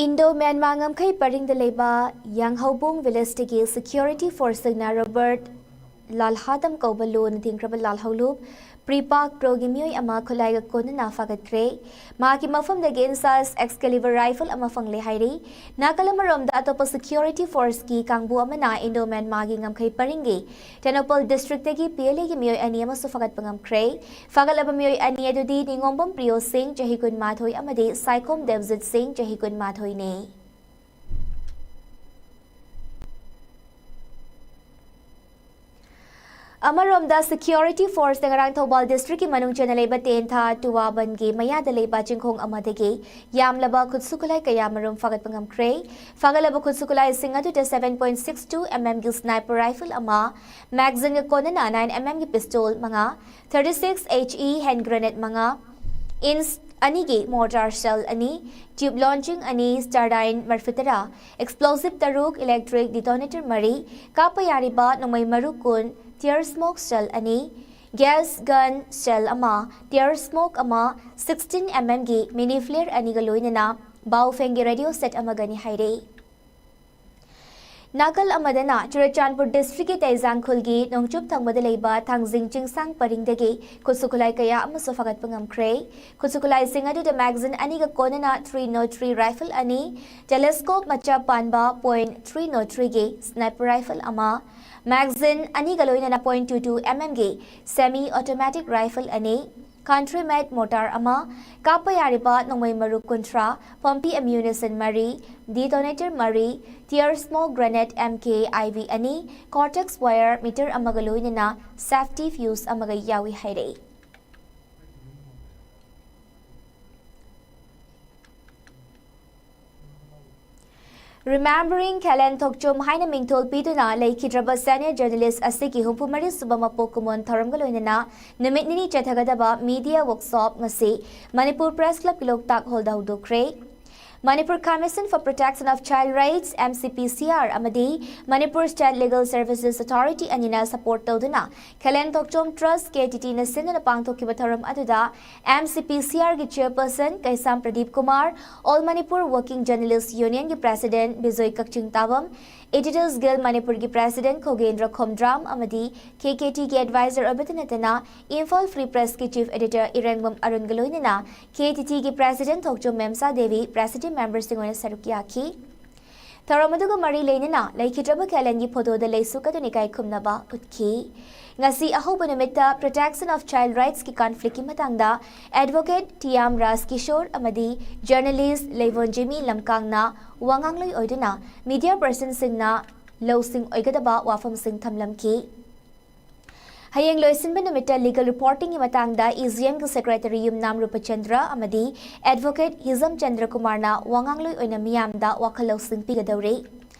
ꯏꯟꯗꯣ ꯃ꯭ꯌꯥꯟꯃꯥꯔ ꯉꯝꯈꯩ ꯄꯔꯤꯡꯗ ꯂꯩꯕ ꯌꯥꯡꯍꯧꯕꯨꯡ ꯚꯤꯂꯦꯖꯇꯒꯤ ꯁꯦꯀ꯭ꯌꯨꯔꯤꯇꯤ ꯐꯣꯔꯁꯁꯤꯡꯅ ꯔꯣꯕꯔꯠ ꯂꯥꯜꯍꯥꯗꯝ ꯀꯧꯕ ꯂꯨꯅ ꯊꯤꯡꯈ꯭ꯔꯕ ꯂꯥꯜꯍꯧꯂꯨꯞ ꯄ꯭ꯔꯤꯄꯥꯛ ꯄ꯭ꯔꯣꯒꯤ ꯃꯤꯑꯣꯏ ꯑꯃ ꯈꯨꯠꯂꯥꯏꯒ ꯀꯣꯟꯅꯅ ꯐꯥꯒꯠꯈ꯭ꯔꯦ꯫ ꯃꯍꯥꯛꯀꯤ ꯃꯐꯝꯗꯒꯤ ꯏꯟꯁꯥꯁ ꯑꯦꯛꯁꯀꯦꯂꯤꯕꯔ ꯔꯥꯏꯐꯜ ꯑꯃ ꯐꯪꯂꯦ ꯍꯥꯏꯔꯤ꯫ ꯅꯥꯀꯜ ꯑꯃꯔꯣꯝꯗ ꯑꯇꯣꯞꯄ ꯁꯦꯀ꯭ꯌꯨꯔꯤꯇꯤ ꯐꯣꯔꯁꯀꯤ ꯀꯥꯡꯕꯨ ꯑꯃꯅ ꯏꯟꯗꯣ ꯃ꯭ꯌꯥꯟꯃꯥꯔꯒꯤ ꯉꯝꯈꯩ ꯄꯔꯤꯡꯒꯤ ꯇꯦꯅꯧꯄꯜ ꯗꯤꯁꯇ꯭ꯔꯤꯛꯇꯒꯤ ꯄꯤ ꯑꯦꯜ ꯑꯦꯒꯤ ꯃꯤꯑꯣꯏ ꯑꯅꯤ ꯑꯃꯁꯨ ꯐꯥꯒꯠꯄ ꯉꯝꯈ꯭ꯔꯦ꯫ ꯐꯥꯒꯠꯂꯕ ꯃꯤꯑꯣꯏ ꯑꯅꯤ ꯑꯗꯨꯗꯤ ꯅꯤꯉꯣꯝꯕꯝ ꯄ꯭ꯔꯤꯌꯣ ꯁꯤꯡ, ꯆꯍꯤ ꯀꯨꯟꯃꯥꯊꯣꯏ, ꯑꯃꯗꯤ ꯁꯥꯏꯈꯣꯝ ꯗꯦꯕꯖꯤꯠ ꯁꯤꯡ, ꯆꯍꯤ ꯀꯨꯟꯃꯥꯊꯣꯏꯅꯤ꯫ ꯑꯃꯔꯣꯝꯗ, ꯁꯦꯀ꯭ꯌꯨꯔꯤꯇꯤ ꯐꯣꯔꯁꯅ ꯉꯔꯥꯡ ꯊꯧꯕꯥꯜ ꯗꯤꯁꯇ꯭ꯔꯤꯛꯀꯤ ꯃꯅꯨꯡ ꯆꯟꯅ ꯂꯩꯕ ꯇꯦꯟꯊꯥ ꯇꯨꯋꯥꯕꯟꯒꯤ ꯃꯌꯥꯗ ꯂꯩꯕ ꯆꯤꯡꯈꯣꯡ ꯑꯃꯗꯒꯤ ꯌꯥꯝꯂꯕ ꯈꯨꯠꯁꯨ ꯈꯨꯠꯂꯥꯏ ꯀꯌꯥꯃꯔꯨꯝ ꯐꯥꯒꯠꯄ ꯉꯝꯈ꯭ꯔꯦ꯫ ꯐꯥꯒꯠꯂꯕ ꯈꯨꯠꯁꯨ ꯈꯨꯠꯂꯥꯏꯁꯤꯡ ꯑꯗꯨꯗ seven point six two mm ꯒꯤ sniper rifle ꯑꯃ, magazine ꯒ ꯀꯣꯟꯅꯅ nine mm ꯒꯤ pistol ꯃꯉꯥ, thirty six H E hand grenade ꯃꯉꯥ, inch ꯑꯅꯤꯒꯤ mortar shell ꯑꯅꯤ, tube launching ꯑꯅꯤ, Styrene ꯃꯔꯤꯐꯨꯇꯔꯥ, explosive ꯇꯔꯨꯛ, electric detonator ꯃꯔꯤ, ꯀꯥꯞꯄ ꯌꯥꯔꯤꯕ ꯅꯣꯡꯃꯩ ꯃꯔꯨ ꯀꯨꯟ, tear smoke shell ꯑꯅꯤ, gas gun shell ꯑꯃ, tear smoke ꯑꯃ, sixteen mm ꯒꯤ mini flare ꯑꯅꯤꯒ ꯂꯣꯏꯅꯅ ꯕꯥꯎꯐꯦꯡꯒꯤ radio set ꯑꯃꯒꯅꯤ ꯍꯥꯏꯔꯤ꯫ ꯅꯥꯀꯜ ꯑꯃꯗꯅ ꯆꯨꯔꯆꯥꯟꯄꯨꯔ ꯗꯤꯁꯇ꯭ꯔꯤꯛꯀꯤ ꯇꯩꯖꯥꯡꯈꯨꯜꯒꯤ ꯅꯣꯡꯆꯨꯞ ꯊꯪꯕꯗ ꯂꯩꯕ ꯊꯥꯡꯖꯤꯡ ꯆꯤꯡꯁꯥꯡ ꯄꯔꯤꯡꯗꯒꯤ ꯈꯨꯠꯁꯨ ꯈꯨꯠꯂꯥꯏ ꯀꯌꯥ ꯑꯃꯁꯨ ꯐꯒꯠꯄ ꯉꯝꯈ꯭ꯔꯦ꯫ ꯈꯨꯠꯁꯨ ꯈꯨꯠꯂꯥꯏꯁꯤꯡ ꯑꯗꯨꯗ ꯃꯦꯒꯥꯖꯤꯟ ꯑꯅꯤꯒ ꯀꯣꯟꯅꯅ three nought three rifle ꯑꯅꯤ, telescope ꯃꯆꯥ ꯄꯥꯟꯕ point three nought threeꯒꯤ sniper rifle ꯑꯃ, ꯃꯦꯒꯥꯖꯤꯟ ꯑꯅꯤꯒ ꯂꯣꯏꯅꯅ point two two mmꯒꯤ semi automatic rifle ꯑꯅꯤ, country made mortar ꯑꯃ, ꯀꯥꯞꯄ ꯌꯥꯔꯤꯕ ꯅꯣꯡꯃꯩ ꯃꯔꯨ ꯀꯨꯟꯊ꯭ꯔꯥ, ꯄꯝꯄꯤ ammunition ꯃꯔꯤ, detonator ꯃꯔꯤ, tear smoke grenade MK IV ꯑꯅꯤ, Cortex wire meter ꯑꯃꯒ ꯂꯣꯏꯅꯅ safety fuse ꯑꯃꯒ ꯌꯥꯎꯏ ꯍꯥꯏꯔꯛꯏ꯫ Remembering ꯈꯦꯂꯦꯟ ꯊꯣꯛꯆꯣꯝ ꯍꯥꯏꯅ ꯃꯤꯡꯊꯣꯜ ꯄꯤꯗꯨꯅ ꯂꯩꯈꯤꯗ꯭ꯔꯕ senior journalist ꯑꯁꯤꯒꯤ ꯍꯨꯝꯐꯨ ꯃꯔꯤ ꯁꯨꯕ ꯃꯄꯣꯛ ꯀꯨꯝꯑꯣꯟ ꯊꯧꯔꯝꯒ ꯂꯣꯏꯅꯅ ꯅꯨꯃꯤꯠ ꯅꯤꯅꯤ ꯆꯠꯊꯒꯗꯕ media workshop ꯉꯁꯤ ꯃꯅꯤꯄꯨꯔ Press Clubꯀꯤ ꯂꯣꯛꯇꯥꯛ ꯍꯣꯜꯗ ꯍꯧꯗꯣꯛꯈ꯭ꯔꯦ꯫ Manipur Commission for Protection of Child Rights, MCPCR, ꯑꯃꯗꯤ Manipur State Legal Services Authority ꯑꯅꯤꯅ support ꯇꯧꯗꯨꯅ ꯈꯦꯂꯦꯟ ꯊꯣꯛꯆꯣꯝ Trust, KTTꯅ ꯁꯤꯟꯗꯨꯅ ꯄꯥꯡꯊꯣꯛꯈꯤꯕ ꯊꯧꯔꯝ ꯑꯗꯨꯗ MCPCRꯒꯤ chairperson ꯀꯩꯁꯥꯝ Pradeep Kumar, All Manipur Working Journalist Unionꯒꯤ president Bijoy ꯀꯛꯆꯤꯡ ꯇꯥꯕꯝ, Editors Guild ꯃꯅꯤꯄꯨꯔꯒꯤ president ꯈꯣꯒꯦꯟꯗ꯭ꯔ ꯈꯣꯝꯗ꯭ꯔꯥꯝ ꯑꯃꯗꯤ KKTꯒꯤ advisor ꯑꯣꯏꯕꯇ ꯅꯠꯇꯅ Imphal Free Pressꯀꯤ chief editor ꯏꯔꯦꯡꯕꯝ ꯑꯔꯨꯟꯒ ꯂꯣꯏꯅꯅ KTTꯒꯤ president ꯊꯣꯛꯆꯣꯝ ꯃꯦꯝꯁꯥ ꯗꯦꯕꯤ presiding memberꯁꯤꯡ ꯑꯣꯏꯅ ꯁꯔꯨꯛ ꯌꯥꯈꯤ꯫ ꯊꯧꯔꯝ ꯑꯗꯨꯒ ꯃꯔꯤ ꯂꯩꯅꯅ ꯂꯩꯈꯤꯗ꯭ꯔꯕ ꯈꯦꯂꯦꯟꯒꯤ photoꯗ ꯂꯩꯁꯨ ꯀꯠꯇꯨꯅ ꯏꯀꯥꯏ ꯈꯨꯝꯅꯕ ꯎꯠꯈꯤ꯫ ꯉꯁꯤ ꯑꯍꯧꯕ ꯅꯨꯃꯤꯠꯇ Protection of Child Rightsꯀꯤ conflictꯀꯤ ꯃꯇꯥꯡꯗ advocate ꯇꯤꯌꯥꯝ ꯔꯥꯖ ꯀꯤꯁꯣꯔ ꯑꯃꯗꯤ journalist ꯂꯩꯕꯣꯟ ꯖꯤꯃꯤ ꯂꯝꯀꯥꯡꯅ ꯋꯥꯉꯥꯡꯂꯣꯏ ꯑꯣꯏꯗꯨꯅ media personꯁꯤꯡꯅ ꯂꯧꯁꯤꯡ ꯑꯣꯏꯒꯗꯕ ꯋꯥꯐꯝꯁꯤꯡ ꯊꯝꯂꯝꯈꯤ꯫ ꯍꯌꯦꯡ ꯂꯣꯏꯁꯤꯟꯕ ꯅꯨꯃꯤꯠꯇ legal reportingꯒꯤ ꯃꯇꯥꯡꯗ EGMꯒꯤ secretary ꯌꯨꯝꯅꯥꯝ ꯔꯨꯄꯆꯟꯗ꯭ꯔ ꯑꯃꯗꯤ advocate ꯍꯤꯖꯝ ꯆꯟꯗ꯭ꯔ ꯀꯨꯃꯥꯔꯅ ꯋꯥꯉꯥꯡꯂꯣꯏ ꯑꯣꯏꯅ ꯃꯤꯌꯥꯝꯗ ꯋꯥꯈꯜ ꯂꯧꯁꯤꯡ ꯄꯤꯒꯗꯧꯔꯤ꯫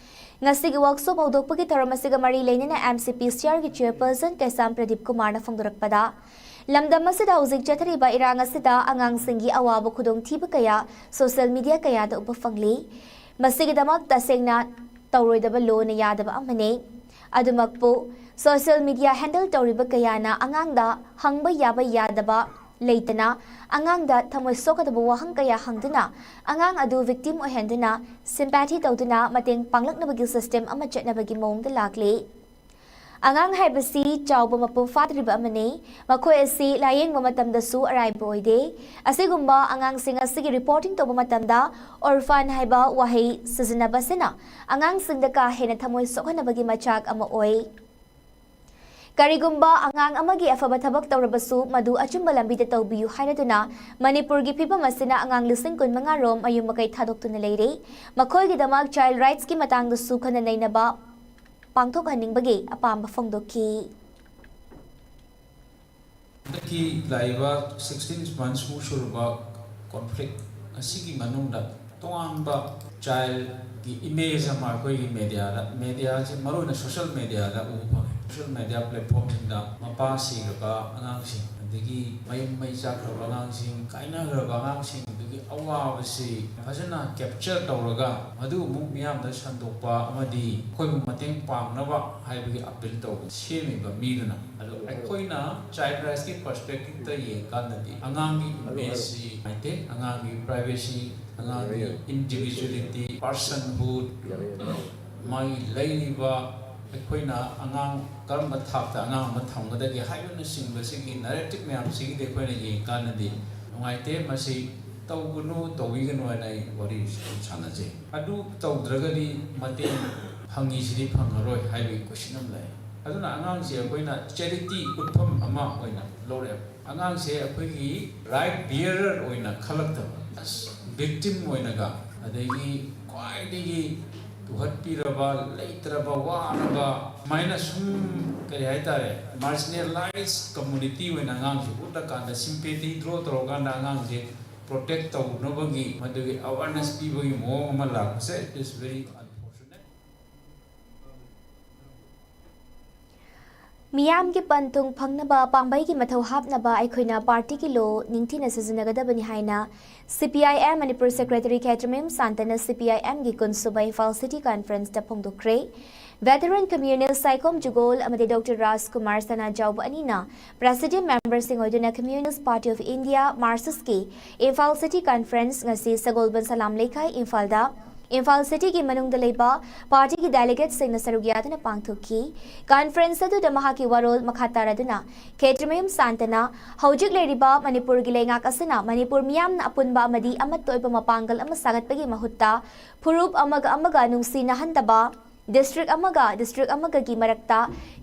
ꯉꯁꯤꯒꯤ workshop ꯍꯧꯗꯣꯛꯄꯒꯤ ꯊꯧꯔꯝ ꯑꯁꯤꯒ ꯃꯔꯤ ꯂꯩꯅꯅ MCPCRꯒꯤ chairperson ꯀꯩꯁꯥꯝ ꯄ꯭ꯔꯗꯤꯞ ꯀꯨꯃꯥꯔꯅ ꯐꯣꯡꯗꯣꯔꯛꯄꯗ, ꯂꯝꯗꯝ ꯑꯁꯤꯗ ꯍꯧꯖꯤꯛ ꯆꯠꯊꯔꯤꯕ ꯏꯔꯥꯡ ꯑꯁꯤꯗ ꯑꯉꯥꯡꯁꯤꯡꯒꯤ ꯑꯋꯥꯕ ꯈꯨꯗꯣꯡꯊꯤꯕ ꯀꯌꯥ social media ꯀꯌꯥꯗ ꯎꯕ ꯐꯪꯂꯤ꯫ ꯃꯁꯤꯒꯤꯗꯃꯛ ꯇꯁꯦꯡꯅ ꯇꯧꯔꯣꯏꯗꯕ ꯂꯣꯅ ꯌꯥꯗꯕ ꯑꯃꯅꯤ꯫ ꯑꯗꯨꯃꯛꯄꯨ, social media handle ꯇꯧꯔꯤꯕ ꯀꯌꯥꯅ ꯑꯉꯥꯡꯗ ꯍꯪꯕ ꯌꯥꯕ ꯌꯥꯗꯕ ꯂꯩꯇꯅ ꯑꯉꯥꯡꯗ ꯊꯃꯣꯏ ꯁꯣꯛꯀꯗꯕ ꯋꯥꯍꯪ ꯀꯌꯥ ꯍꯪꯗꯨꯅ ꯑꯉꯥꯡ ꯑꯗꯨ victim ꯑꯣꯏꯍꯟꯗꯨꯅ sympathy ꯇꯧꯗꯨꯅ ꯃꯇꯦꯡ ꯄꯥꯡꯂꯛꯅꯕꯒꯤ system ꯑꯃ ꯆꯠꯅꯕꯒꯤ ꯃꯑꯣꯡꯗ ꯂꯥꯛꯂꯤ꯫ ꯑꯉꯥꯡ ꯍꯥꯏꯕꯁꯤ ꯆꯥꯎꯕ ꯃꯄꯨꯡ ꯐꯥꯗ꯭ꯔꯤꯕ ꯑꯃꯅꯤ꯫ ꯃꯈꯣꯏ ꯑꯁꯤ ꯂꯥꯌꯦꯡꯕ ꯃꯇꯝꯗꯁꯨ ꯑꯔꯥꯏꯕ ꯑꯣꯏꯗꯦ꯫ ꯑꯁꯤꯒꯨꯝꯕ ꯑꯉꯥꯡꯁꯤꯡ ꯑꯁꯤꯒꯤ reporting ꯇꯧꯕ ꯃꯇꯝꯗ orphan ꯍꯥꯏꯕ ꯋꯥꯍꯩ ꯁꯤꯖꯤꯟꯅꯕꯁꯤꯅ ꯑꯉꯥꯡꯁꯤꯡꯗ ꯀꯥ ꯍꯦꯟꯅ ꯊꯃꯣꯏ ꯁꯣꯛꯍꯟꯅꯕꯒꯤ ꯃꯆꯥꯛ ꯑꯃ ꯑꯣꯏ꯫ ꯀꯔꯤꯒꯨꯝꯕ ꯑꯉꯥꯡ ꯑꯃꯒꯤ ꯑꯐꯕ ꯊꯕꯛ ꯇꯧꯔꯕꯁꯨ ꯃꯗꯨ ꯑꯆꯨꯝꯕ ꯂꯝꯕꯤꯗ ꯇꯧꯕꯤꯌꯨ ꯍꯥꯏꯔꯗꯨꯅ ꯃꯅꯤꯄꯨꯔꯒꯤ ꯐꯤꯕꯝ ꯑꯁꯤꯅ ꯑꯉꯥꯡ ꯂꯤꯁꯤꯡ ꯀꯨꯟ ꯃꯉꯥ ꯔꯣꯝ ꯃꯌꯨꯝ ꯃꯀꯩ ꯊꯥꯗꯣꯛꯇꯨꯅ ꯂꯩꯔꯦ꯫ ꯃꯈꯣꯏꯒꯤꯗꯃꯛ child rightsꯀꯤ ꯃꯇꯥꯡꯗꯁꯨ ꯈꯟꯅ ꯅꯩꯅꯕ ꯄꯥꯡꯊꯣꯛꯍꯟꯅꯤꯡꯕꯒꯤ ꯑꯄꯥꯝꯕ ꯐꯣꯡꯗꯣꯛꯈꯤ꯫ ꯍꯟꯗꯛꯀꯤ ꯂꯥꯛꯏꯕ sixteen months ꯃꯨꯛ ꯁꯨꯔꯕ conflict ꯑꯁꯤꯒꯤ ꯃꯅꯨꯡꯗ ꯇꯣꯉꯥꯟꯕ childꯀꯤ image ꯑꯃ ꯑꯩꯈꯣꯏꯒꯤ mediaꯗ, mediaꯁꯤ ꯃꯔꯨꯑꯣꯏꯅ social mediaꯗ ꯎꯕ ꯐꯪꯉꯦ꯫ Social media platformꯁꯤꯡꯗ ꯃꯄꯥ ꯁꯤꯔꯕ ꯑꯉꯥꯡꯁꯤꯡ, ꯑꯗꯒꯤ ꯃꯌꯨꯝ ꯃꯩ ꯆꯥꯛꯈ꯭ꯔꯕ ꯑꯉꯥꯡꯁꯤꯡ, ꯀꯥꯏꯅꯈ꯭ꯔꯕ ꯑꯉꯥꯡꯁꯤꯡꯗꯨꯒꯤ ꯑꯋꯥꯕꯁꯤ ꯐꯖꯅ capture ꯇꯧꯔꯒ ꯃꯗꯨ ꯑꯃꯨꯛ ꯃꯤꯌꯥꯝꯗ ꯁꯟꯗꯣꯛꯄ ꯑꯃꯗꯤ ꯑꯩꯈꯣꯏꯕꯨ ꯃꯇꯦꯡ ꯄꯥꯡꯅꯕ ꯍꯥꯏꯕꯒꯤ appeal ꯇꯧꯕ ꯁꯦꯝꯃꯤꯕ ꯃꯤꯗꯨꯅ꯫ ꯑꯗꯣ ꯑꯩꯈꯣꯏꯅ child rightsꯀꯤ perspectiveꯇ ꯌꯦꯡꯀꯥꯟꯗꯗꯤ ꯑꯉꯥꯡꯒꯤ imageꯁꯤ ꯅꯨꯡꯉꯥꯏꯇꯦ, ꯑꯉꯥꯡꯒꯤ privacy, ꯑꯉꯥꯡꯒꯤ individuality, personhood, ꯃꯥꯒꯤ ꯂꯩꯔꯤꯕ, ꯑꯩꯈꯣꯏꯅ ꯑꯉꯥꯡ ꯀꯔꯝꯕ ꯊꯥꯛꯇ ꯑꯉꯥꯡ ꯑꯃ ꯊꯝꯒꯗꯒꯦ ꯍꯥꯏꯕꯅꯆꯤꯡꯕꯁꯤꯒꯤ narrative ꯃꯌꯥꯝꯁꯤꯒꯤꯗꯤ ꯑꯩꯈꯣꯏꯅ ꯌꯦꯡꯀꯥꯟꯗꯗꯤ ꯅꯨꯡꯉꯥꯏꯇꯦ꯫ ꯃꯁꯤ ꯇꯧꯒꯅꯨ, ꯇꯧꯕꯤꯒꯅꯨ ꯍꯥꯏꯅ ꯑꯩ ꯋꯥꯔꯤ ꯁꯥꯟꯅꯖꯩ꯫ ꯑꯗꯨ ꯇꯧꯗ꯭ꯔꯒꯗꯤ ꯃꯇꯦꯡ ꯐꯪꯉꯤꯁꯤꯗꯤ ꯐꯪꯉꯔꯣꯏ ꯍꯥꯏꯕꯒꯤ question ꯑꯃ ꯂꯩ꯫ ꯑꯗꯨꯅ ꯑꯉꯥꯡꯁꯦ ꯑꯩꯈꯣꯏꯅ charity ꯎꯠꯐꯝ ꯑꯃ ꯑꯣꯏꯅ ꯂꯧꯔꯛꯑꯦꯕ꯫ ꯑꯉꯥꯡꯁꯦ ꯑꯩꯈꯣꯏꯒꯤ right bearer ꯑꯣꯏꯅ ꯈꯜꯂꯛꯇꯕ, ꯑꯁ, victim ꯑꯣꯏꯅꯒ, ꯑꯗꯒꯤ ꯈ꯭ꯋꯥꯏꯗꯒꯤ ꯇꯨꯍꯠꯄꯤꯔꯕ, ꯂꯩꯇ꯭ꯔꯕ, ꯋꯥꯔꯕ, ꯁꯨꯃꯥꯏꯅ ꯁꯨꯝ, ꯀꯔꯤ ꯍꯥꯏꯇꯥꯔꯦ, marginalized community ꯑꯣꯏꯅ ꯑꯉꯥꯡꯁꯦ ꯎꯠꯂꯀꯥꯟꯗ, sympathy draw ꯇꯧꯔꯀꯥꯟꯗ ꯑꯉꯥꯡꯁꯦ protect ꯇꯧꯅꯕꯒꯤ ꯃꯗꯨꯒꯤ awareness ꯄꯤꯕꯒꯤ ꯃꯑꯣꯡ ꯑꯃ ꯂꯥꯛꯄꯁꯦ, it is very unfortunate꯫ ꯃꯤꯌꯥꯝꯒꯤ ꯄꯟ ꯊꯨꯡ ꯐꯪꯅꯕ ꯄꯥꯝꯕꯩꯒꯤ ꯃꯊꯧ ꯍꯥꯞꯅꯕ ꯑꯩꯈꯣꯏꯅ partyꯒꯤ law ꯅꯤꯡꯊꯤꯅ ꯁꯤꯖꯤꯟꯅꯒꯗꯕꯅꯤ ꯍꯥꯏꯅ CPIM ꯃꯅꯤꯄꯨꯔ secretary ꯈꯦꯇ꯭ꯔꯤꯃꯌꯨꯝ ꯁꯥꯟꯇꯅ CPIMꯒꯤ ꯀꯨꯟꯁꯨꯕ Imphal city conferenceꯇ ꯐꯣꯡꯗꯣꯛꯈ꯭ꯔꯦ꯫ Veteran Communist Saikom Jugol ꯑꯃꯗꯤ Doctor Rajkumar Sanajaoba ꯑꯅꯤꯅ President memberꯁꯤꯡ ꯑꯣꯏꯗꯨꯅ Communist Party of India, Marxistꯀꯤ Imphal City Conference ꯉꯁꯤ ꯁꯒꯣꯜꯕꯟ ꯁꯂꯥꯝ ꯂꯩꯀꯥꯏ, ꯏꯝꯐꯥꯜꯗ, ꯏꯝꯐꯥꯜ Cityꯒꯤ ꯃꯅꯨꯡꯗ ꯂꯩꯕ partyꯒꯤ delegateꯁꯤꯡꯅ ꯁꯔꯨꯛ ꯌꯥꯗꯨꯅ ꯄꯥꯡꯊꯣꯛꯈꯤ꯫ Conference ꯑꯗꯨꯗ ꯃꯍꯥꯛꯀꯤ ꯋꯥꯔꯣꯜ ꯃꯈꯥ ꯇꯥꯔꯗꯨꯅ ꯈꯦꯇ꯭ꯔꯤꯃꯌꯨꯝ ꯁꯥꯟꯇꯅ ꯍꯧꯖꯤꯛ ꯂꯩꯔꯤꯕ ꯃꯅꯤꯄꯨꯔꯒꯤ ꯂꯩꯉꯥꯛ ꯑꯁꯤꯅ ꯃꯅꯤꯄꯨꯔ ꯃꯤꯌꯥꯝꯅ ꯑꯄꯨꯟꯕ ꯑꯃꯗꯤ ꯑꯃꯠꯇ ꯑꯣꯏꯕ ꯃꯄꯥꯡꯒꯜ ꯑꯃ ꯁꯥꯒꯠꯄꯒꯤ ꯃꯍꯨꯠꯇ ꯐꯨꯔꯨꯞ ꯑꯃꯒ ꯑꯃꯒ ꯅꯨꯡꯁꯤꯅꯍꯟꯗꯕ, district ꯑꯃꯒ district ꯑꯃꯒꯒꯤ ꯃꯔꯛꯇ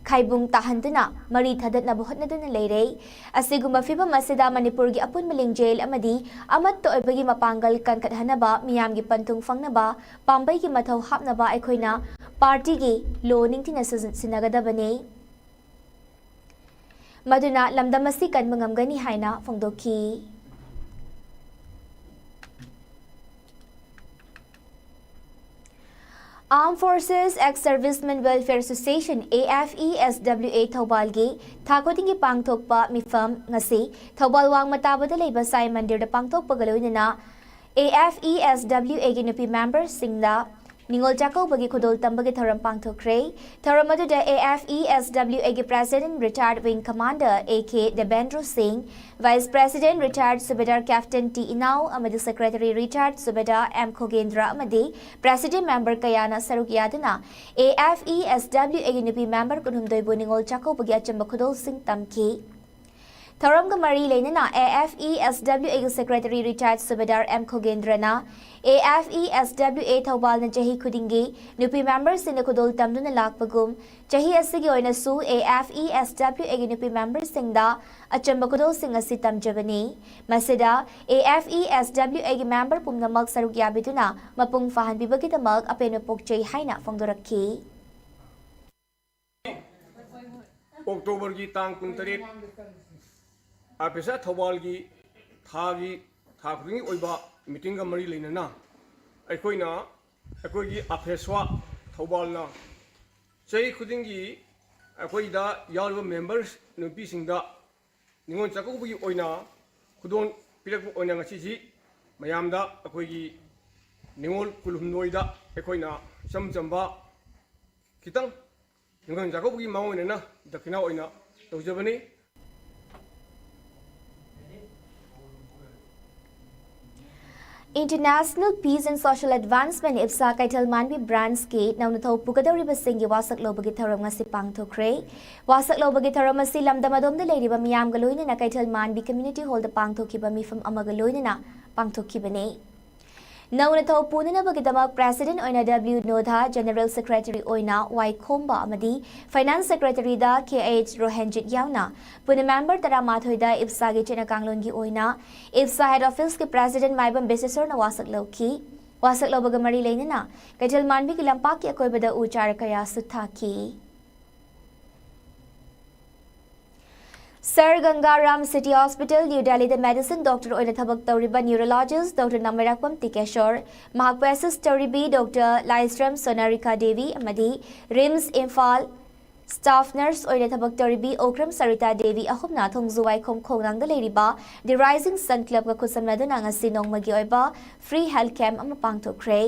ꯈꯥꯏꯕꯨꯡ ꯇꯥꯍꯟꯗꯨꯅ ꯃꯔꯤ ꯊꯗꯠꯅꯕ ꯍꯣꯠꯅꯗꯨꯅ ꯂꯩꯔꯦ꯫ ꯑꯁꯤꯒꯨꯝꯕ ꯐꯤꯚꯝ ꯑꯁꯤꯗ ꯃꯅꯤꯄꯨꯔꯒꯤ ꯑꯄꯨꯟꯕ ꯂꯤꯡꯖꯦꯜ ꯑꯃꯗꯤ ꯑꯃꯠꯇ ꯑꯣꯏꯕꯒꯤ ꯃꯄꯥꯡꯒꯜ ꯀꯟꯈꯠꯍꯟꯅꯕ, ꯃꯤꯌꯥꯝꯒꯤ ꯄꯟꯊꯨꯡ ꯐꯪꯅꯕ ꯄꯥꯝꯕꯩꯒꯤ ꯃꯊꯧ ꯍꯥꯞꯅꯕ ꯑꯩꯈꯣꯏꯅ partyꯒꯤ law ꯅꯤꯡꯊꯤꯅ ꯁꯤꯖꯤꯟ-, ꯁꯤꯟꯅꯒꯗꯕꯅꯤ꯫ ꯃꯗꯨꯅ ꯂꯝꯗꯝ ꯑꯁꯤ ꯀꯟꯕ ꯉꯝꯒꯅꯤ ꯍꯥꯏꯅ ꯐꯣꯡꯗꯣꯛꯈꯤ꯫ Armed Forces Ex-Servicemen Welfare Association, AFESWA, ꯊꯧꯕꯥꯜꯒꯤ ꯊꯥ ꯈꯨꯗꯤꯡꯒꯤ ꯄꯥꯡꯊꯣꯛꯄ ꯃꯤꯐꯝ ꯉꯁꯤ ꯊꯧꯕꯥꯜ ꯋꯥꯡꯃ ꯇꯥꯕꯗ ꯂꯩꯕ ꯁꯥꯏ ꯃꯟꯗꯤꯔꯗ ꯄꯥꯡꯊꯣꯛꯄꯒ ꯂꯣꯏꯅꯅ AFESWAꯒꯤ ꯅꯨꯄꯤ memberꯁꯤꯡꯗ ꯅꯤꯉꯣꯜ ꯆꯥꯛꯀꯧꯕꯒꯤ ꯈꯨꯗꯣꯜ ꯇꯝꯕꯒꯤ ꯊꯧꯔꯝ ꯄꯥꯡꯊꯣꯛꯈ꯭ꯔꯦ꯫ ꯊꯧꯔꯝ ꯑꯗꯨꯗ AFESWAꯒꯤ President Retired Wing Commander A.K. Debendra Singh, Vice President Retired Subedar Captain T. Inao ꯑꯃꯗꯤ Secretary Retired Subedar M. Khogendra ꯑꯃꯗꯤ President member ꯀꯌꯥꯅ ꯁꯔꯨꯛ ꯌꯥꯗꯨꯅ AFESWAꯒꯤ ꯅꯨꯄꯤ member ꯀꯨꯟꯍꯨꯝꯗꯣꯏꯕꯨ ꯅꯤꯉꯣꯜ ꯆꯥꯛꯀꯧꯕꯒꯤ ꯑꯆꯝꯕ ꯈꯨꯗꯣꯜꯁꯤꯡ ꯇꯝꯈꯤ꯫ ꯊꯧꯔꯝꯒ ꯃꯔꯤ ꯂꯩꯅꯅ AFESWAꯒꯤ Secretary Retired Subedar M. Khogendraꯅ AFESWA ꯊꯧꯕꯥꯜꯅ ꯆꯍꯤ ꯈꯨꯗꯤꯡꯒꯤ ꯅꯨꯄꯤ memberꯁꯤꯡꯅ ꯈꯨꯗꯣꯜ ꯇꯝꯗꯨꯅ ꯂꯥꯛꯄꯒꯨꯝ, ꯆꯍꯤ ꯑꯁꯤꯒꯤ ꯑꯣꯏꯅꯁꯨ AFESWAꯒꯤ ꯅꯨꯄꯤ memberꯁꯤꯡꯗ ꯑꯆꯝꯕ ꯈꯨꯗꯣꯜꯁꯤꯡ ꯑꯁꯤ ꯇꯝꯖꯕꯅꯤ꯫ ꯃꯁꯤꯗ AFESWAꯒꯤ member ꯄꯨꯝꯅꯃꯛ ꯁꯔꯨꯛ ꯌꯥꯕꯤꯗꯨꯅ ꯃꯄꯨꯡ ꯐꯥꯍꯟꯕꯤꯕꯒꯤꯗꯃꯛ ꯑꯄꯦꯟꯕ ꯄꯣꯛꯆꯩ ꯍꯥꯏꯅ ꯐꯣꯡꯗꯣꯔꯛꯈꯤ꯫ ꯑꯣꯛꯇꯣꯕꯔꯒꯤ ꯇꯥꯡ ꯀꯨꯟꯇꯔꯦꯠ, ꯑꯥꯔꯄꯦꯁꯥ ꯊꯧꯕꯥꯜꯒꯤ ꯊꯥꯒꯤ, ꯊꯥ ꯈꯨꯗꯤꯡꯒꯤ ꯑꯣꯏꯕ meetingꯒ ꯃꯔꯤ ꯂꯩꯅꯅ ꯑꯩꯈꯣꯏꯅ, ꯑꯩꯈꯣꯏꯒꯤ ꯑꯥꯔꯄꯦꯁꯥ ꯊꯧꯕꯥꯜꯅ ꯆꯍꯤ ꯈꯨꯗꯤꯡꯒꯤ ꯑꯩꯈꯣꯏꯗ ꯌꯥꯎꯔꯤꯕ members ꯅꯨꯄꯤꯁꯤꯡꯗ ꯅꯤꯉꯣꯜ ꯆꯥꯛꯀꯧꯕꯒꯤ ꯑꯣꯏꯅ ꯈꯨꯗꯣꯜ ꯄꯤꯔꯛꯄ ꯑꯣꯏꯅ ꯉꯁꯤꯁꯤ ꯃꯌꯥꯝꯗ ꯑꯩꯈꯣꯏꯒꯤ ꯅꯤꯉꯣꯜ ꯀꯨꯟꯍꯨꯝꯗꯣꯏꯗ ꯑꯩꯈꯣꯏꯅ ꯏꯆꯝ ꯆꯝꯕ ꯈꯤꯇꯪ ꯅꯤꯡꯉꯣꯜ ꯆꯥꯛꯀꯧꯕꯒꯤ ꯃꯑꯣꯡ ꯑꯣꯏꯅꯅ ꯗꯈꯤꯅꯥ ꯑꯣꯏꯅ ꯇꯧꯖꯕꯅꯤ꯫ International Peace and Social Advancement, ꯏꯞꯁꯥ ꯀꯩꯊꯦꯜ ꯃꯥꯟꯕꯤ branchꯀꯤ ꯅꯧꯅ ꯊꯧ ꯄꯨꯒꯗꯧꯔꯤꯕꯁꯤꯡꯒꯤ ꯋꯥꯁꯛ ꯂꯧꯕꯒꯤ ꯊꯧꯔꯝ ꯉꯁꯤ ꯄꯥꯡꯊꯣꯛꯈ꯭ꯔꯦ꯫ ꯋꯥꯁꯛ ꯂꯧꯕꯒꯤ ꯊꯧꯔꯝ ꯑꯁꯤ ꯂꯝꯗꯝ ꯑꯗꯣꯝꯗ ꯂꯩꯔꯤꯕ ꯃꯤꯌꯥꯝꯒ ꯂꯣꯏꯅꯅ ꯀꯩꯊꯦꯜ ꯃꯥꯟꯕꯤ community hallꯗ ꯄꯥꯡꯊꯣꯛꯈꯤꯕ ꯃꯤꯐꯝ ꯑꯃꯒ ꯂꯣꯏꯅꯅ ꯄꯥꯡꯊꯣꯛꯈꯤꯕꯅꯤ꯫ ꯅꯧꯅ ꯊꯧ ꯄꯨꯅꯅꯕꯒꯤꯗꯃꯛ President ꯑꯣꯏꯅ W ꯅꯣꯙꯥ, General Secretary ꯑꯣꯏꯅ ꯋꯥꯏ ꯈꯣꯝꯕ ꯑꯃꯗꯤ Finance Secretaryꯗ ꯀꯦ ꯑꯩꯆ ꯔꯣꯍꯦꯟꯖꯤꯠ ꯌꯥꯎꯅ ꯄꯨꯟꯅ member ꯇꯔꯥꯃꯥꯊꯣꯏꯗ ꯏꯞꯁꯥꯒꯤ ꯆꯠꯅ ꯀꯥꯡꯂꯣꯟꯒꯤ ꯑꯣꯏꯅ ꯏꯞꯁꯥ head officeꯀꯤ President ꯃꯥꯏꯕꯝ ꯕꯤꯁꯦꯁꯣꯔꯅ ꯋꯥꯁꯛ ꯂꯧꯈꯤ꯫ ꯋꯥꯁꯛ ꯂꯧꯕꯒ ꯃꯔꯤ ꯂꯩꯅꯅ ꯀꯩꯊꯦꯜ ꯃꯥꯟꯕꯤꯒꯤ ꯂꯝꯄꯥꯛꯀꯤ ꯑꯀꯣꯏꯕꯗ ꯎ ꯆꯥꯔ ꯀꯌꯥꯁꯨ ꯊꯥꯈꯤ꯫ Sir Gangaram City Hospital, New Delhiꯗ medicine doctor ꯑꯣꯏꯅ ꯊꯕꯛ ꯇꯧꯔꯤꯕ neurologist Doctor ꯅꯃꯩꯔꯥꯛꯄꯝ ꯇꯤꯀꯦꯁꯣꯔ, ꯃꯍꯥꯛꯄꯨ assist ꯇꯧꯔꯤꯕꯤ Doctor ꯂꯥꯏꯁ꯭ꯔꯝ ꯁꯣꯅꯥꯔꯤꯀꯥ ꯗꯦꯕꯤ ꯑꯃꯗꯤ RIMS ꯏꯝꯐꯥꯜ staff nurse ꯑꯣꯏꯅ ꯊꯕꯛ ꯇꯧꯔꯤꯕꯤ ꯑꯣꯀ꯭ꯔꯝ ꯁꯔꯤꯇꯥ ꯗꯦꯕꯤ ꯑꯍꯨꯝꯅ ꯊꯣꯡꯖꯨ ꯋꯥꯏꯈꯣꯝ ꯈꯣꯡꯅꯥꯡꯗ ꯂꯩꯔꯤꯕ The Rising Sun Clubꯀ ꯈꯨꯠꯁꯝꯅꯗꯨꯅ ꯉꯁꯤ ꯅꯣꯡꯃꯒꯤ ꯑꯣꯏꯕ free health camp ꯑꯃ ꯄꯥꯡꯊꯣꯛꯈ꯭ꯔꯦ꯫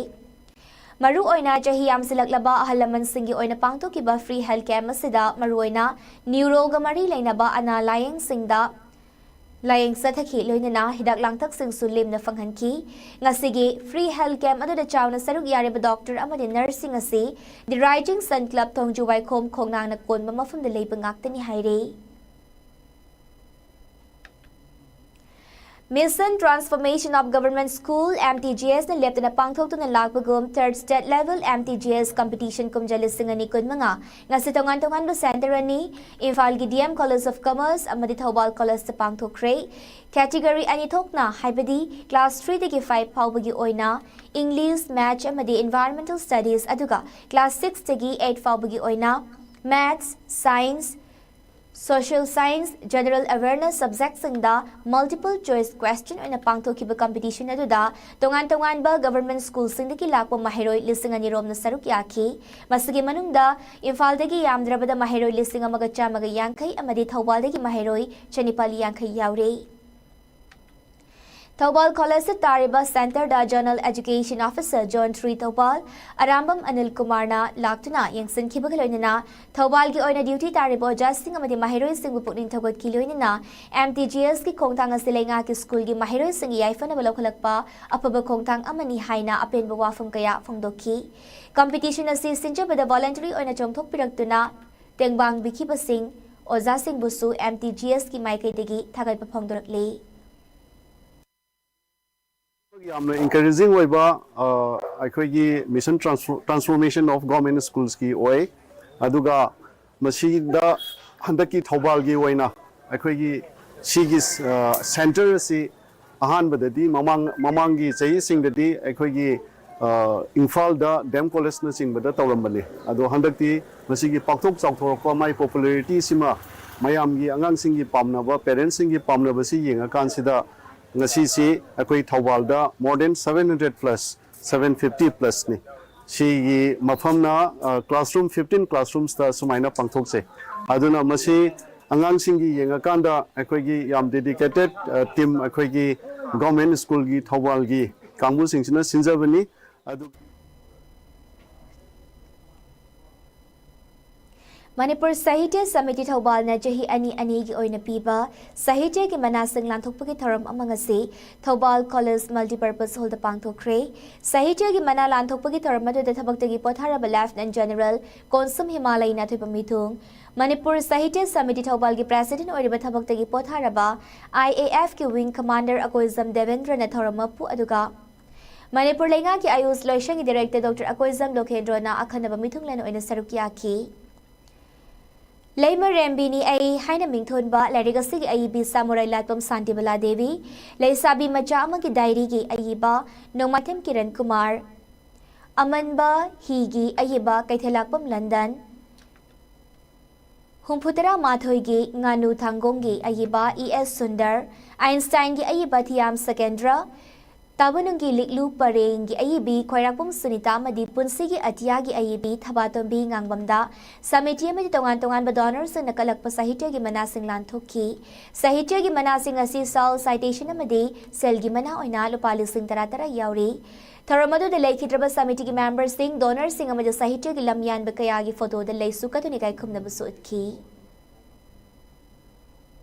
ꯃꯔꯨꯑꯣꯏꯅ ꯆꯍꯤ ꯌꯥꯝꯁꯤꯜꯂꯛꯂꯕ ꯑꯍꯜ ꯂꯃꯟꯁꯤꯡꯒꯤ ꯑꯣꯏꯅ ꯄꯥꯡꯊꯣꯛꯈꯤꯕ free health camp ꯑꯁꯤꯗ ꯃꯔꯨꯑꯣꯏꯅ neuro ꯒ ꯃꯔꯤ ꯂꯩꯅꯕ ꯑꯅꯥ ꯂꯥꯌꯦꯡꯁꯤꯡꯗ ꯂꯥꯌꯦꯡ ꯆꯠꯊꯈꯤ, ꯂꯣꯏꯅꯅ ꯍꯤꯗꯥꯛ ꯂꯥꯡꯊꯛꯁꯤꯡꯁꯨ ꯂꯦꯝꯅ ꯐꯪꯍꯟꯈꯤ꯫ ꯉꯁꯤꯒꯤ free health camp ꯑꯗꯨꯗ ꯆꯥꯎꯅ ꯁꯔꯨꯛ ꯌꯥꯔꯤꯕ doctor ꯑꯃꯗꯤ nurse ꯁꯤꯡ ꯑꯁꯤ The Rising Sun Club ꯊꯣꯡꯖꯨ ꯋꯥꯏꯈꯣꯝ ꯈꯣꯡꯅꯥꯡꯅ ꯀꯣꯟꯕ ꯃꯐꯝꯗ ꯂꯩꯕ ꯉꯥꯛꯇꯅꯤ ꯍꯥꯏꯔꯤ꯫ Mission Transformation of Government School, M T G S ꯅ ꯂꯦꯞꯇꯅ ꯄꯥꯡꯊꯣꯛꯇꯨꯅ ꯂꯥꯛꯄꯒꯨꯝ third state level M T G S competition ꯀꯨꯝꯖꯥ ꯂꯤꯁꯤꯡ ꯑꯅꯤ ꯀꯨꯟꯃꯉꯥ ꯉꯁꯤ ꯇꯣꯉꯥꯟ ꯇꯣꯉꯥꯟꯕ centre ꯑꯅꯤ, ꯏꯝꯐꯥꯜꯒꯤ D M College of Commerce ꯑꯃꯗꯤ ꯊꯧꯕꯥꯜ Collegeꯇ ꯄꯥꯡꯊꯣꯛꯈ꯭ꯔꯦ꯫ Category ꯑꯅꯤ ꯊꯣꯛꯅ, ꯍꯥꯏꯕꯗꯤ class three ꯗꯒꯤ five ꯐꯥꯎꯕꯒꯤ ꯑꯣꯏꯅ English, Maths ꯑꯃꯗꯤ Environmental Studies, ꯑꯗꯨꯒ class six ꯗꯒꯤ eight ꯐꯥꯎꯕꯒꯤ ꯑꯣꯏꯅ Maths, Science, Social Science, General Awareness subject ꯁꯤꯡꯗ multiple choice question ꯑꯣꯏꯅ ꯄꯥꯡꯊꯣꯛꯈꯤꯕ competition ꯑꯗꯨꯗ ꯇꯣꯉꯥꯟ ꯇꯣꯉꯥꯟꯕ government school ꯁꯤꯡꯗꯒꯤ ꯂꯥꯛꯄ ꯃꯍꯩꯔꯣꯏ ꯂꯤꯁꯤꯡ ꯑꯅꯤ ꯔꯣꯝꯅ ꯁꯔꯨꯛ ꯌꯥꯈꯤ꯫ ꯃꯁꯤꯒꯤ ꯃꯅꯨꯡꯗ ꯏꯝꯐꯥꯜꯗꯒꯤ ꯌꯥꯝꯗ꯭ꯔꯕꯗ ꯃꯍꯩꯔꯣꯏ ꯂꯤꯁꯤꯡ ꯑꯃꯒ ꯆꯥꯝꯃꯒ ꯌꯥꯡꯈꯩ ꯑꯃꯗꯤ ꯊꯧꯕꯥꯜꯗꯒꯤ ꯃꯍꯩꯔꯣꯏ ꯆꯅꯤꯄꯥꯜ ꯌꯥꯡꯈꯩ ꯌꯥꯎꯔꯤ꯫ ꯊꯧꯕꯥꯜ ꯀꯣꯂꯦꯖꯇ ꯇꯥꯔꯤꯕ ꯁꯦꯟꯇꯔꯗ zonal education officer zone three Thoubal Arambam Anil ꯀꯨꯃꯥꯔꯅ ꯂꯥꯛꯇꯨꯅ ꯌꯦꯡꯁꯤꯟꯈꯤꯕꯒ ꯂꯣꯏꯅꯅ ꯊꯧꯕꯥꯜꯒꯤ ꯑꯣꯏꯅ ꯗ꯭ꯌꯨꯇꯤ ꯇꯥꯔꯤꯕ ꯑꯣꯖꯥꯁꯤꯡ ꯑꯃꯗꯤ ꯃꯍꯩꯔꯣꯏꯁꯤꯡꯕꯨ ꯄꯨꯛꯅꯤꯡ ꯊꯧꯒꯠꯈꯤ꯫ ꯂꯣꯏꯅꯅ ꯑꯦꯝ ꯇꯤ ꯖꯤ ꯑꯦꯁꯀꯤ ꯈꯣꯡꯊꯥꯡ ꯑꯁꯤ ꯂꯩꯉꯥꯛꯀꯤ ꯁ꯭ꯀꯨꯜꯒꯤ ꯃꯍꯩꯔꯣꯏꯁꯤꯡꯒꯤ ꯌꯥꯏꯐꯅꯕ ꯂꯧꯈꯠꯂꯛꯄ ꯑꯐꯕ ꯈꯣꯡꯊꯥꯡ ꯑꯃꯅꯤ ꯍꯥꯏꯅ ꯑꯄꯦꯟꯕ ꯋꯥꯐꯝ ꯀꯌꯥ ꯐꯣꯡꯗꯣꯛꯈꯤ꯫ ꯀꯝꯄꯤꯇꯤꯁꯟ ꯑꯁꯤ ꯁꯤꯟꯖꯕꯗ ꯚꯣꯂꯟꯇꯔꯤ ꯑꯣꯏꯅ ꯆꯣꯡꯊꯣꯛꯄꯤꯔꯛꯇꯨꯅ ꯇꯦꯡꯕꯥꯡꯕꯤꯈꯤꯕꯁꯤꯡ ꯑꯣꯖꯥꯁꯤꯡꯕꯨꯁꯨ ꯑꯦꯝ ꯇꯤ ꯖꯤ ꯑꯦꯁꯀꯤ ꯃꯥꯏꯀꯩꯗꯒꯤ ꯊꯥꯒꯠꯄ ꯐꯣꯡꯗꯣꯔꯛꯂꯤ꯫ ꯌꯥꯝꯅ ꯏꯟꯀꯔꯦꯖꯤꯡ ꯑꯣꯏꯕ ꯑ, ꯑꯩꯈꯣꯏꯒꯤ ꯃꯤꯁꯟ ꯇ꯭ꯔꯥꯟꯁꯐꯣꯔꯃꯦꯁꯟ ꯑꯣꯐ ꯒꯣꯔꯃꯦꯟ ꯁ꯭ꯀꯨꯜꯁꯀꯤ ꯑꯣꯏ꯫ ꯑꯗꯨꯒ ꯃꯁꯤꯗ ꯍꯟꯗꯛꯀꯤ ꯊꯧꯕꯥꯜꯒꯤ ꯑꯣꯏꯅ ꯑꯩꯈꯣꯏꯒꯤ ꯁꯤꯒꯤ ꯁꯦꯟꯇꯔ ꯑꯁꯤ ꯑꯍꯥꯟꯕꯗꯗꯤ ꯃꯃꯥꯡ ꯃꯃꯥꯡꯒꯤ ꯆꯍꯤꯁꯤꯡꯗꯗꯤ ꯑꯩꯈꯣꯏꯒꯤ ꯑ, ꯏꯝꯐꯥꯜꯗ ꯗꯤ ꯑꯦꯝ ꯀꯣꯂꯦꯖꯅꯆꯤꯡꯕꯗ ꯇꯧꯔꯝꯕꯅꯤ꯫ ꯑꯗꯣ ꯍꯟꯗꯛꯇꯤ ꯃꯁꯤꯒꯤ ꯄꯥꯛꯊꯣꯛ ꯆꯥꯎꯊꯣꯔꯛꯄ, ꯃꯥꯏ ꯄꯣꯄꯨꯂꯔꯤꯇꯤꯁꯤꯃ, ꯃꯌꯥꯝꯒꯤ, ꯑꯉꯥꯡꯁꯤꯡꯒꯤ ꯄꯥꯝꯅꯕ, ꯄꯦꯔꯦꯟꯁꯁꯤꯡꯒꯤ ꯄꯥꯝꯅꯕꯁꯤ ꯌꯦꯡꯉꯀꯥꯟꯁꯤꯗ ꯉꯁꯤꯁꯤ ꯑꯩꯈꯣꯏ ꯊꯧꯕꯥꯜꯗ more than seven hundred plus, seven fifty plusꯅꯤ꯫ ꯁꯤꯒꯤ ꯃꯐꯝꯅ classroom fifteen classroomsꯇ ꯁꯨꯃꯥꯏꯅ ꯄꯥꯡꯊꯣꯛꯆꯩ꯫ ꯑꯗꯨꯅ ꯃꯁꯤ ꯑꯉꯥꯡꯁꯤꯡꯒꯤ ꯌꯦꯡꯉꯀꯥꯟꯗ ꯑꯩꯈꯣꯏꯒꯤ ꯌꯥꯝ dedicated team, ꯑꯩꯈꯣꯏꯒꯤ ꯒꯣꯔꯃꯦꯟ ꯁ꯭ꯀꯨꯜꯒꯤ ꯊꯧꯕꯥꯜꯒꯤ ꯀꯥꯡꯕꯨꯁꯤꯡꯁꯤꯅ ꯁꯤꯟꯖꯕꯅꯤ꯫ ꯑꯗꯨ ꯃꯅꯤꯄꯨꯔ ꯁꯥꯍꯤꯇ꯭ꯌ ꯁꯃꯤꯇꯤ ꯊꯧꯕꯥꯜꯅ ꯆꯍꯤ ꯑꯅꯤ ꯑꯅꯤꯒꯤ ꯑꯣꯏꯅ ꯄꯤꯕ ꯁꯥꯍꯤꯇ꯭ꯌꯒꯤ ꯃꯅꯥꯁꯤꯡ ꯂꯥꯟꯊꯣꯛꯄꯒꯤ ꯊꯧꯔꯝ ꯑꯃ ꯉꯁꯤ ꯊꯧꯕꯥꯜ ꯀꯣꯂꯦꯖ ꯃꯜꯇꯤꯄꯔꯄꯁ ꯍꯣꯜꯗ ꯄꯥꯡꯊꯣꯛꯈ꯭ꯔꯦ꯫ ꯁꯥꯍꯤꯇ꯭ꯌꯒꯤ ꯃꯅꯥ ꯂꯥꯟꯊꯣꯛꯄꯒꯤ ꯊꯧꯔꯝ ꯑꯗꯨꯗ ꯊꯕꯛꯇꯒꯤ ꯄꯣꯊꯥꯔꯕ ꯂꯦꯐꯇꯤꯅꯦꯟꯠ ꯖꯦꯅꯔꯦꯜ ꯀꯣꯟꯁꯨꯝ ꯍꯤꯃꯥꯂꯩꯅ ꯑꯊꯣꯏꯕ ꯃꯤꯊꯨꯡ, ꯃꯅꯤꯄꯨꯔ ꯁꯥꯍꯤꯇ꯭ꯌ ꯁꯃꯤꯇꯤ ꯊꯧꯕꯥꯜꯒꯤ ꯄ꯭ꯔꯦꯁꯤꯗꯦꯟꯠ ꯑꯣꯏꯔꯤꯕ ꯊꯕꯛꯇꯒꯤ ꯄꯣꯊꯥꯔꯕ I A ꯑꯦꯐꯀꯤ wing commander Akoijam ꯗꯦꯕꯦꯟꯗ꯭ꯔꯅ ꯊꯧꯔꯝ ꯃꯄꯨ ꯑꯗꯨꯒ ꯃꯅꯤꯄꯨꯔ ꯂꯩꯉꯥꯛꯀꯤ ꯑꯌꯨꯁ ꯂꯣꯏꯁꯪꯒꯤ ꯗꯤꯔꯦꯛꯇꯔ ꯗꯣꯛꯇꯔ ꯑꯀꯣꯏꯖꯝ ꯂꯣꯀꯦꯟꯗ꯭ꯔꯣꯅ ꯑꯈꯟꯅꯕ ꯃꯤꯊꯨꯡꯂꯦꯟ ꯑꯣꯏꯅ ꯁꯔꯨꯛ ꯌꯥꯈꯤ꯫ ꯂꯩꯃꯔꯦꯝꯕꯤꯅꯤ ꯑꯩ ꯍꯥꯏꯅ ꯃꯤꯡꯊꯣꯟꯕ ꯂꯥꯏꯔꯤꯛ ꯑꯁꯤꯒꯤ ꯑꯏꯕꯤ ꯁꯥꯃꯨꯔꯩ ꯂꯥꯠꯄꯝ ꯁꯥꯟꯇꯤꯕꯂꯥ ꯗꯦꯕꯤ, ꯂꯩꯁꯥꯕꯤ ꯃꯆꯥ ꯑꯃꯒꯤ ꯗꯥꯏꯔꯤꯒꯤ ꯑꯏꯕ ꯅꯣꯡꯃꯥꯏꯊꯦꯝ ꯀꯤꯔꯟ ꯀꯨꯃꯥꯔ, ꯑꯃꯟꯕ ꯍꯤꯒꯤ ꯑꯏꯕ ꯀꯩꯊꯦꯜꯂꯥꯛꯄꯝ ꯂꯟꯗꯟ, ꯍꯨꯝꯐꯨꯇꯔꯥ ꯃꯥꯊꯣꯏꯒꯤ ꯉꯥꯅꯨ ꯊꯥꯡꯒꯣꯡꯒꯤ ꯑꯏꯕ ꯏ ꯑꯦꯁ ꯁꯨꯟꯗꯔ, ꯑꯥꯏꯟꯁꯇꯥꯏꯟꯒꯤ ꯑꯏꯕ ꯊꯤꯌꯥꯝ ꯁꯀꯦꯟꯗ꯭ꯔ, ꯇꯥꯕꯨꯅꯨꯡꯒꯤ ꯂꯤꯛꯂꯨ ꯄꯔꯦꯡꯒꯤ ꯑꯏꯕꯤ ꯈ꯭ꯋꯥꯏꯔꯥꯛꯄꯝ ꯁꯨꯅꯤꯇꯥ ꯑꯃꯗꯤ ꯄꯨꯟꯁꯤꯒꯤ ꯑꯇꯤꯌꯥꯒꯤ ꯑꯏꯕꯤ ꯊꯕꯥꯇꯣꯝꯕꯤ ꯉꯥꯡꯕꯝꯗ ꯁꯃꯤꯇꯤ ꯑꯃꯗꯤ ꯇꯣꯉꯥꯟ ꯇꯣꯉꯥꯟꯕ ꯗꯣꯅꯔꯁꯤꯡꯅ ꯀꯠꯂꯛꯄ ꯁꯥꯍꯤꯇ꯭ꯌꯒꯤ ꯃꯅꯥꯁꯤꯡ ꯂꯥꯟꯊꯣꯛꯈꯤ꯫ ꯁꯥꯍꯤꯇ꯭ꯌꯒꯤ ꯃꯅꯥꯁꯤꯡ ꯑꯁꯤ ꯁꯣꯜ ꯁꯥꯏꯇꯦꯁꯟ ꯑꯃꯗꯤ ꯁꯦꯜꯒꯤ ꯃꯅꯥ ꯑꯣꯏꯅ ꯂꯨꯄꯥ ꯂꯤꯁꯤꯡ ꯇꯔꯥ ꯇꯔꯥ ꯌꯥꯎꯔꯤ꯫ ꯊꯧꯔꯝ ꯑꯗꯨꯗ ꯂꯩꯈꯤꯗ꯭ꯔꯕ ꯁꯃꯤꯇꯤꯒꯤ ꯃꯦꯝꯕꯔꯁꯤꯡ, ꯗꯣꯅꯔꯁꯤꯡ ꯑꯃꯗꯤ ꯁꯥꯍꯤꯇ꯭ꯌꯒꯤ ꯂꯝꯌꯥꯟꯕ ꯀꯌꯥꯒꯤ ꯐꯣꯇꯣꯗ ꯂꯩꯁꯨ ꯀꯠꯇꯨꯅ ꯏꯀꯥꯏꯈꯨꯝꯅꯕꯁꯨ ꯎꯠꯈꯤ꯫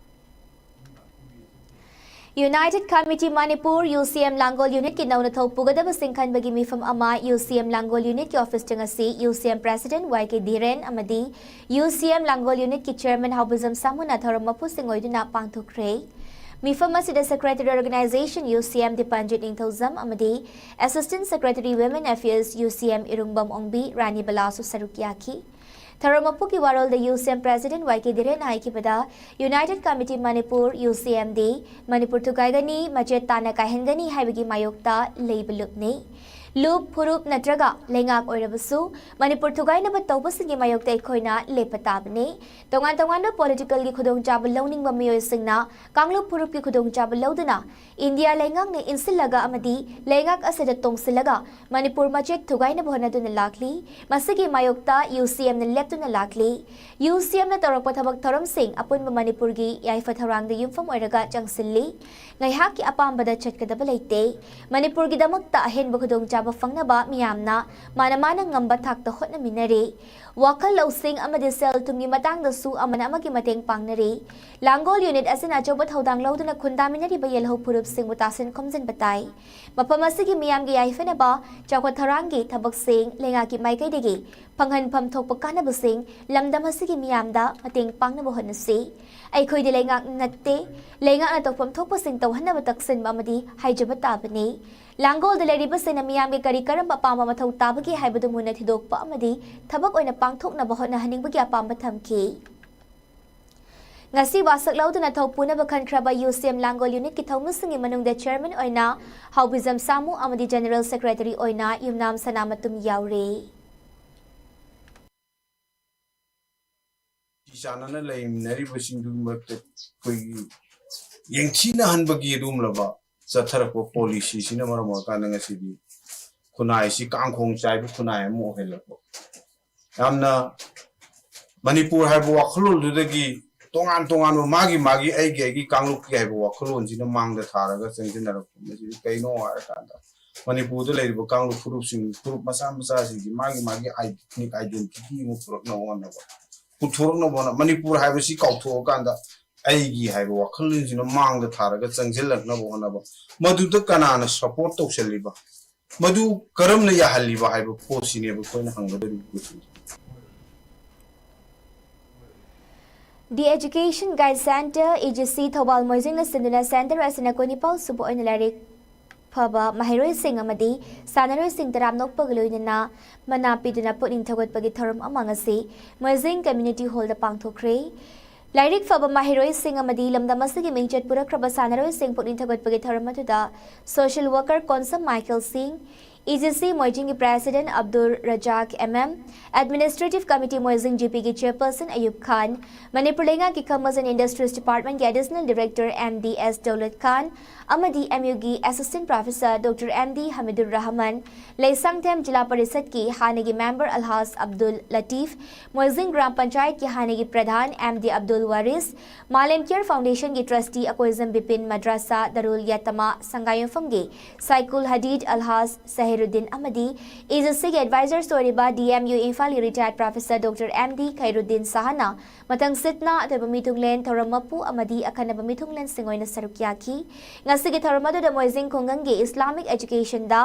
United Committee Manipur, UCM ꯂꯥꯡꯒꯣꯜ ꯌꯨꯅꯤꯠꯀꯤ ꯅꯧꯅ ꯊꯧ ꯄꯨꯒꯗꯕꯁꯤꯡ ꯈꯟꯕꯒꯤ ꯃꯤꯐꯝ ꯑꯃ UCM ꯂꯥꯡꯒꯣꯜ ꯌꯨꯅꯤꯠꯀꯤ ꯑꯣꯐꯤꯁꯇ ꯉꯁꯤ UCM President Y K Dhiren ꯑꯃꯗꯤ UCM ꯂꯥꯡꯒꯣꯜ ꯌꯨꯅꯤꯠꯀꯤ Chairman ꯍꯥꯎꯕꯤꯖꯝ ꯁꯥꯃꯨꯅ ꯊꯧꯔꯝ ꯃꯄꯨꯁꯤꯡ ꯑꯣꯏꯗꯨꯅ ꯄꯥꯡꯊꯣꯛꯈ꯭ꯔꯦ꯫ ꯃꯤꯐꯝ ꯑꯁꯤꯗ Secretary Organization UCM ꯗꯤꯄꯟꯖꯤꯠ ꯅꯤꯡꯊꯧꯖꯝ ꯑꯃꯗꯤ Assistant Secretary Women Affairs UCM ꯏꯔꯨꯡꯕꯝ ꯑꯣꯡꯕꯤ ꯔꯥꯅꯤ ꯕꯂꯥꯁꯨ ꯁꯔꯨꯛ ꯌꯥꯈꯤ꯫ ꯊꯧꯔꯝ ꯃꯄꯨꯒꯤ ꯋꯥꯔꯣꯜꯗ UCM President Y K ꯙꯤꯔꯦꯟꯅ ꯍꯥꯏꯈꯤꯕꯗ, United Committee Manipur, UCM ꯗꯤ ꯃꯅꯤꯄꯨꯔ ꯊꯨꯒꯥꯏꯒꯅꯤ, ꯃꯆꯦꯠ ꯇꯥꯅ ꯀꯥꯏꯍꯟꯒꯅꯤ ꯍꯥꯏꯕꯒꯤ ꯃꯥꯌꯣꯛꯇ ꯂꯩꯕ ꯂꯨꯞꯅꯤ꯫ ꯂꯨꯞ, ꯐꯨꯔꯨꯞ ꯅꯠꯇ꯭ꯔꯒ ꯂꯩꯉꯥꯛ ꯑꯣꯏꯔꯕꯁꯨ ꯃꯅꯤꯄꯨꯔ ꯊꯨꯒꯥꯏꯅꯕ ꯇꯧꯕꯁꯤꯡꯒꯤ ꯃꯥꯌꯣꯛꯇ ꯑꯩꯈꯣꯏꯅ ꯂꯦꯞꯄ ꯇꯥꯕꯅꯤ꯫ ꯇꯣꯉꯥꯟ ꯇꯣꯉꯥꯟꯕ political ꯒꯤ ꯈꯨꯗꯣꯡꯆꯥꯕ ꯂꯧꯅꯤꯡꯕ ꯃꯤꯑꯣꯏꯁꯤꯡꯅ ꯀꯥꯡꯂꯨꯞ ꯐꯨꯔꯨꯞꯀꯤ ꯈꯨꯗꯣꯡꯆꯥꯕ ꯂꯧꯗꯨꯅ ꯏꯟꯗꯤꯌꯥ ꯂꯩꯉꯥꯛꯅ ꯏꯟꯁꯤꯜꯂꯒ ꯑꯃꯗꯤ ꯂꯩꯉꯥꯛ ꯑꯁꯤꯗ ꯇꯣꯡꯁꯤꯜꯂꯒ ꯃꯅꯤꯄꯨꯔ ꯃꯆꯦꯠ ꯊꯨꯒꯥꯏꯅꯕ ꯍꯣꯠꯅꯗꯨꯅ ꯂꯥꯛꯂꯤ꯫ ꯃꯁꯤꯒꯤ ꯃꯥꯌꯣꯛꯇ UCM ꯅ ꯂꯦꯞꯇꯨꯅ ꯂꯥꯛꯂꯤ꯫ UCM ꯅ ꯇꯧꯔꯛꯄ ꯊꯕꯛ ꯊꯧꯔꯝꯁꯤꯡ ꯑꯄꯨꯟꯕ ꯃꯅꯤꯄꯨꯔꯒꯤ ꯌꯥꯏꯐ ꯊꯧꯔꯥꯡꯗ ꯌꯨꯝꯐꯝ ꯑꯣꯏꯔꯒ ꯆꯪꯁꯤꯜꯂꯤ꯫ ꯉꯥꯏꯍꯥꯛꯀꯤ ꯑꯄꯥꯝꯕꯗ ꯆꯠꯀꯗꯕ ꯂꯩꯇꯦ꯫ ꯃꯅꯤꯄꯨꯔꯒꯤꯗꯃꯛꯇ ꯑꯍꯦꯟꯕ ꯈꯨꯗꯣꯡꯆꯥꯕ ꯐꯪꯅꯕ ꯃꯤꯌꯥꯝꯅ ꯃꯥꯅ ꯃꯥꯅ ꯉꯝꯕ ꯊꯥꯛꯇ ꯍꯣꯠꯅꯃꯤꯟꯅꯔꯤ꯫ ꯋꯥꯈꯜ ꯂꯧꯁꯤꯡ ꯑꯃꯗꯤ ꯁꯦꯜ ꯊꯨꯝꯒꯤ ꯃꯇꯥꯡꯗꯁꯨ ꯑꯃꯅ ꯑꯃꯒꯤ ꯃꯇꯦꯡ ꯄꯥꯡꯅꯔꯤ꯫ ꯂꯥꯡꯒꯣꯜ ꯌꯨꯅꯤꯠ ꯑꯁꯤꯅ ꯑꯆꯧꯕ ꯊꯧꯗꯥꯡ ꯂꯧꯗꯨꯅ ꯈꯨꯟꯗꯥꯃꯤꯟꯅꯔꯤꯕ ꯌꯦꯜꯍꯧ ꯐꯨꯔꯨꯞꯁꯤꯡꯕꯨ ꯇꯥꯁꯤꯟ ꯈꯣꯝꯖꯤꯟꯕ ꯇꯥꯏ꯫ ꯃꯐꯝ ꯑꯁꯤꯒꯤ ꯃꯤꯌꯥꯝꯒꯤ ꯌꯥꯏꯐꯅꯕ ꯆꯥꯎꯈꯠ ꯊꯧꯔꯥꯡꯒꯤ ꯊꯕꯛꯁꯤꯡ ꯂꯩꯉꯥꯛꯀꯤ ꯃꯥꯏꯀꯩꯗꯒꯤ ꯐꯪꯍꯟꯐꯝ ꯊꯣꯛꯄ ꯀꯥꯟꯅꯕꯁꯤꯡ ꯂꯝꯗꯝ ꯑꯁꯤꯒꯤ ꯃꯤꯌꯥꯝꯗ ꯃꯇꯦꯡ ꯄꯥꯡꯅꯕ ꯍꯣꯠꯅꯁꯤ꯫ ꯑꯩꯈꯣꯏꯗꯤ ꯂꯩꯉꯥꯛ ꯅꯠꯇꯦ, ꯂꯩꯉꯥꯛꯅ ꯇꯧꯐꯝ ꯊꯣꯛꯄꯁꯤꯡ ꯇꯧꯍꯟꯅꯕ ꯇꯛꯁꯤꯟꯕ ꯑꯃꯗꯤ ꯍꯥꯏꯖꯕ ꯇꯥꯕꯅꯤ꯫ ꯂꯥꯡꯒꯣꯜꯗ ꯂꯩꯔꯤꯕꯁꯤꯡꯅ ꯃꯤꯌꯥꯝꯒꯤ ꯀꯔꯤ ꯀꯔꯝꯕ ꯑꯄꯥꯝꯕ ꯃꯊꯧ ꯇꯥꯕꯒꯦ ꯍꯥꯏꯕꯗꯨ ꯃꯨꯟꯅ ꯊꯤꯗꯣꯛꯄ ꯑꯃꯗꯤ ꯊꯕꯛ ꯑꯣꯏꯅ ꯄꯥꯡꯊꯣꯛꯅꯕ ꯍꯣꯠꯅꯍꯟꯅꯤꯡꯕꯒꯤ ꯑꯄꯥꯝꯕ ꯊꯝꯈꯤ꯫ ꯉꯁꯤ ꯋꯥꯁꯛ ꯂꯧꯗꯨꯅ ꯊꯧ ꯄꯨꯅꯕ ꯈꯟꯈ꯭ꯔꯕ UCM ꯂꯥꯡꯒꯣꯜ ꯌꯨꯅꯤꯠꯀꯤ ꯊꯧꯃꯤꯁꯤꯡꯒꯤ ꯃꯅꯨꯡꯗ Chairman ꯑꯣꯏꯅ ꯍꯥꯎꯕꯤꯖꯝ ꯁꯥꯃꯨ ꯑꯃꯗꯤ General Secretary ꯑꯣꯏꯅ ꯌꯨꯝꯅꯥꯝ ꯁꯅꯥꯃꯇꯨꯝ ꯌꯥꯎꯔꯤ꯫ ꯆꯥꯟꯅꯅ ꯂꯩꯃꯤꯟꯅꯔꯤꯕꯁꯤꯡꯗꯨꯒꯤ ꯃꯔꯛꯇ ꯑꯩꯈꯣꯏꯒꯤ ꯌꯦꯡꯊꯤꯅꯍꯟꯕꯒꯤ ꯑꯗꯨꯒꯨꯝꯂꯕ ꯆꯠꯊꯔꯛꯄ ꯄꯣꯂꯤꯁꯤꯁꯤꯅ ꯃꯔꯝ ꯑꯣꯏꯔꯀꯥꯟꯗ ꯉꯁꯤꯗꯤ ꯈꯨꯟꯅꯥꯏꯁꯤ ꯀꯥꯡꯈꯣꯡ ꯆꯥꯏꯕ ꯈꯨꯟꯅꯥꯏ ꯑꯃ ꯑꯣꯏꯍꯜꯂꯛꯄ꯫ ꯌꯥꯝꯅ ꯃꯅꯤꯄꯨꯔ ꯍꯥꯏꯕ ꯋꯥꯈꯜꯂꯣꯟꯗꯨꯗꯒꯤ ꯇꯣꯉꯥꯟ ꯇꯣꯉꯥꯟꯕ ꯃꯥꯒꯤ ꯃꯥꯒꯤ ꯑꯩꯒꯤ ꯑꯩꯒꯤ ꯀꯥꯡꯂꯨꯞꯀꯤ ꯍꯥꯏꯕ ꯋꯥꯈꯜꯂꯣꯟꯁꯤꯅ ꯃꯥꯡꯗ ꯊꯥꯔꯒ ꯆꯪꯁꯤꯟꯅꯔꯛꯄ꯫ ꯃꯁꯤꯗꯤ ꯀꯩꯅꯣ ꯍꯥꯏꯔꯀꯥꯟꯗ ꯃꯅꯤꯄꯨꯔꯗ ꯂꯩꯔꯤꯕ ꯀꯥꯡꯂꯨꯞ ꯐꯨꯔꯨꯞꯁꯤꯡ, ꯐꯨꯔꯨꯞ ꯃꯆꯥ ꯃꯆꯥꯁꯤꯡꯁꯤ ꯃꯥꯒꯤ ꯃꯥꯒꯤ ꯏꯊꯅꯤꯛ ꯑꯥꯏꯗꯦꯟꯇꯤꯇꯤ ꯑꯃ ꯄꯨꯔꯛꯅꯕ ꯍꯣꯠꯅꯕ, ꯄꯨꯊꯣꯔꯛꯅꯕ ꯍꯣꯠꯅꯕ, ꯃꯅꯤꯄꯨꯔ ꯍꯥꯏꯕꯁꯤ ꯀꯥꯎꯊꯣꯛꯑꯀꯥꯟꯗ ꯑꯩꯒꯤ ꯍꯥꯏꯕ ꯋꯥꯈꯜꯂꯣꯟꯁꯤꯅ ꯃꯥꯡꯗ ꯊꯥꯔꯒ ꯆꯪꯁꯤꯜꯂꯛꯅꯕ ꯍꯣꯠꯅꯕ, ꯃꯗꯨꯗ ꯀꯅꯥꯅ ꯁꯄꯣꯔꯠ ꯇꯧꯁꯜꯂꯤꯕ, ꯃꯗꯨ ꯀꯔꯝꯅ ꯌꯥꯍꯜꯂꯤꯕ ꯍꯥꯏꯕ ꯄꯣꯠꯁꯤꯅꯦꯕ ꯑꯩꯈꯣꯏꯅ ꯍꯪꯒꯗꯧꯔꯤꯕ ꯀꯣꯏꯁꯟꯁꯦ꯫ The Education Guide Center, E G C, Thoubal ꯃꯣꯏꯖꯤꯡꯅ ꯁꯤꯟꯗꯨꯅ ꯁꯦꯟꯇꯔ ꯑꯁꯤꯅ ꯀꯨꯟꯅꯤꯄꯥꯜ ꯁꯨꯕ ꯑꯣꯏꯅ ꯂꯥꯏꯔꯤꯛ ꯐꯕ ꯃꯍꯩꯔꯣꯏꯁꯤꯡ ꯑꯃꯗꯤ ꯁꯥꯟꯅꯔꯣꯏꯁꯤꯡ ꯇꯔꯥꯝꯅ ꯑꯣꯛꯄꯒ ꯂꯣꯏꯅꯅ ꯃꯅꯥ ꯄꯤꯗꯨꯅ ꯄꯨꯛꯅꯤꯡ ꯊꯧꯒꯠꯄꯒꯤ ꯊꯧꯔꯝ ꯑꯃ ꯉꯁꯤ ꯃꯣꯏꯖꯤꯡ ꯀꯝꯃ꯭ꯌꯨꯅꯤꯇꯤ ꯍꯣꯜꯗ ꯄꯥꯡꯊꯣꯛꯈ꯭ꯔꯦ꯫ ꯂꯥꯏꯔꯤꯛ ꯐꯕ ꯃꯍꯩꯔꯣꯏꯁꯤꯡ ꯑꯃꯗꯤ ꯂꯝꯗꯝ ꯑꯁꯤꯒꯤ ꯃꯤꯡꯆꯠ ꯄꯨꯔꯛꯈ꯭ꯔꯕ ꯁꯥꯟꯅꯔꯣꯏꯁꯤꯡ ꯄꯨꯛꯅꯤꯡ ꯊꯧꯒꯠꯄꯒꯤ ꯊꯧꯔꯝ ꯑꯗꯨꯗ social worker Konsam Michael Singh, E G C ꯃꯣꯏꯖꯤꯡꯒꯤ president Abdul Razak M M, administrative committee Moijing G ꯄꯤꯒꯤ ꯆꯦꯌꯔꯄꯔꯁꯟ ꯑꯌꯨꯕ ꯈꯥꯟ, ꯃꯅꯤꯄꯨꯔ ꯂꯩꯉꯥꯛꯀꯤ ꯀꯃꯔꯁ ꯑꯦꯟ ꯏꯟꯗꯁꯇ꯭ꯔꯤꯁ ꯗꯤꯄꯥꯔꯠꯃꯦꯟꯠꯀꯤ additional director M D S Daulat Khan ꯑꯃꯗꯤ ꯑꯦꯝ ꯌꯨꯒꯤ assistant professor doctor M D Hamidur Rahman, Leishangthem zila ꯄꯔꯤꯁꯗꯀꯤ ꯍꯥꯟꯅꯒꯤ ꯃꯦꯝꯕꯔ ꯑꯜꯍꯥꯖ ꯑꯕꯗꯨꯜ ꯂꯇꯤꯐ, ꯃꯣꯏꯖꯤꯡ ꯒ꯭ꯔꯥꯝ ꯄꯟꯆꯥꯌꯠꯀꯤ ꯍꯥꯟꯅꯒꯤ ꯄ꯭ꯔꯙꯥꯟ ꯑꯦꯝ ꯗꯤ ꯑꯕꯗꯨꯜ ꯋꯥꯔꯤꯁ, ꯃꯥꯂꯦꯝ ꯀꯦꯌꯔ ꯐꯥꯎꯟꯗꯦꯁꯟꯒꯤ ꯇ꯭ꯔꯁꯇꯤ ꯑꯀꯣꯏꯖꯝ ꯕꯤꯄꯤꯟ, ꯃꯗ꯭ꯔꯥꯁꯥ ꯗꯔꯨꯜ ꯌꯥꯇꯃꯥ ꯁꯪꯒꯥꯏꯌꯨꯝꯐꯝꯒꯤ ꯁꯥꯏꯀꯨꯜ ꯍꯗꯤꯗ ꯑꯜꯍꯥꯖ ꯁꯍꯤꯔꯨꯗꯤꯟ ꯑꯃꯗꯤ ꯏ ꯖꯤ ꯁꯤꯒꯤ ꯑꯦꯗꯚꯥꯏꯖꯔꯁ ꯑꯣꯏꯔꯤꯕ ꯗꯤ ꯑꯦꯝ ꯌꯨ ꯏꯝꯐꯥꯜꯒꯤ ꯔꯤꯇꯥꯌꯔꯗ ꯄ꯭ꯔꯣꯐꯦꯁꯔ ꯗꯣꯛꯇꯔ ꯑꯦꯝ ꯗꯤ ꯈꯩꯔꯨꯗꯤꯟ ꯁꯍꯥꯅ ꯃꯊꯪꯁꯤꯠꯅ ꯑꯇꯣꯏꯕ ꯃꯤꯊꯨꯡꯂꯦꯟ, ꯊꯧꯔꯝ ꯃꯄꯨ ꯑꯃꯗꯤ ꯑꯈꯟꯅꯕ ꯃꯤꯊꯨꯡꯂꯦꯟꯁꯤꯡ ꯑꯣꯏꯅ ꯁꯔꯨꯛ ꯌꯥꯈꯤ꯫ ꯉꯁꯤꯒꯤ ꯊꯧꯔꯝ ꯑꯗꯨꯗ ꯃꯣꯏꯖꯤꯡ ꯈꯨꯡꯒꯪꯒꯤ Islamic ꯑꯦꯖꯨꯀꯦꯁꯟꯗ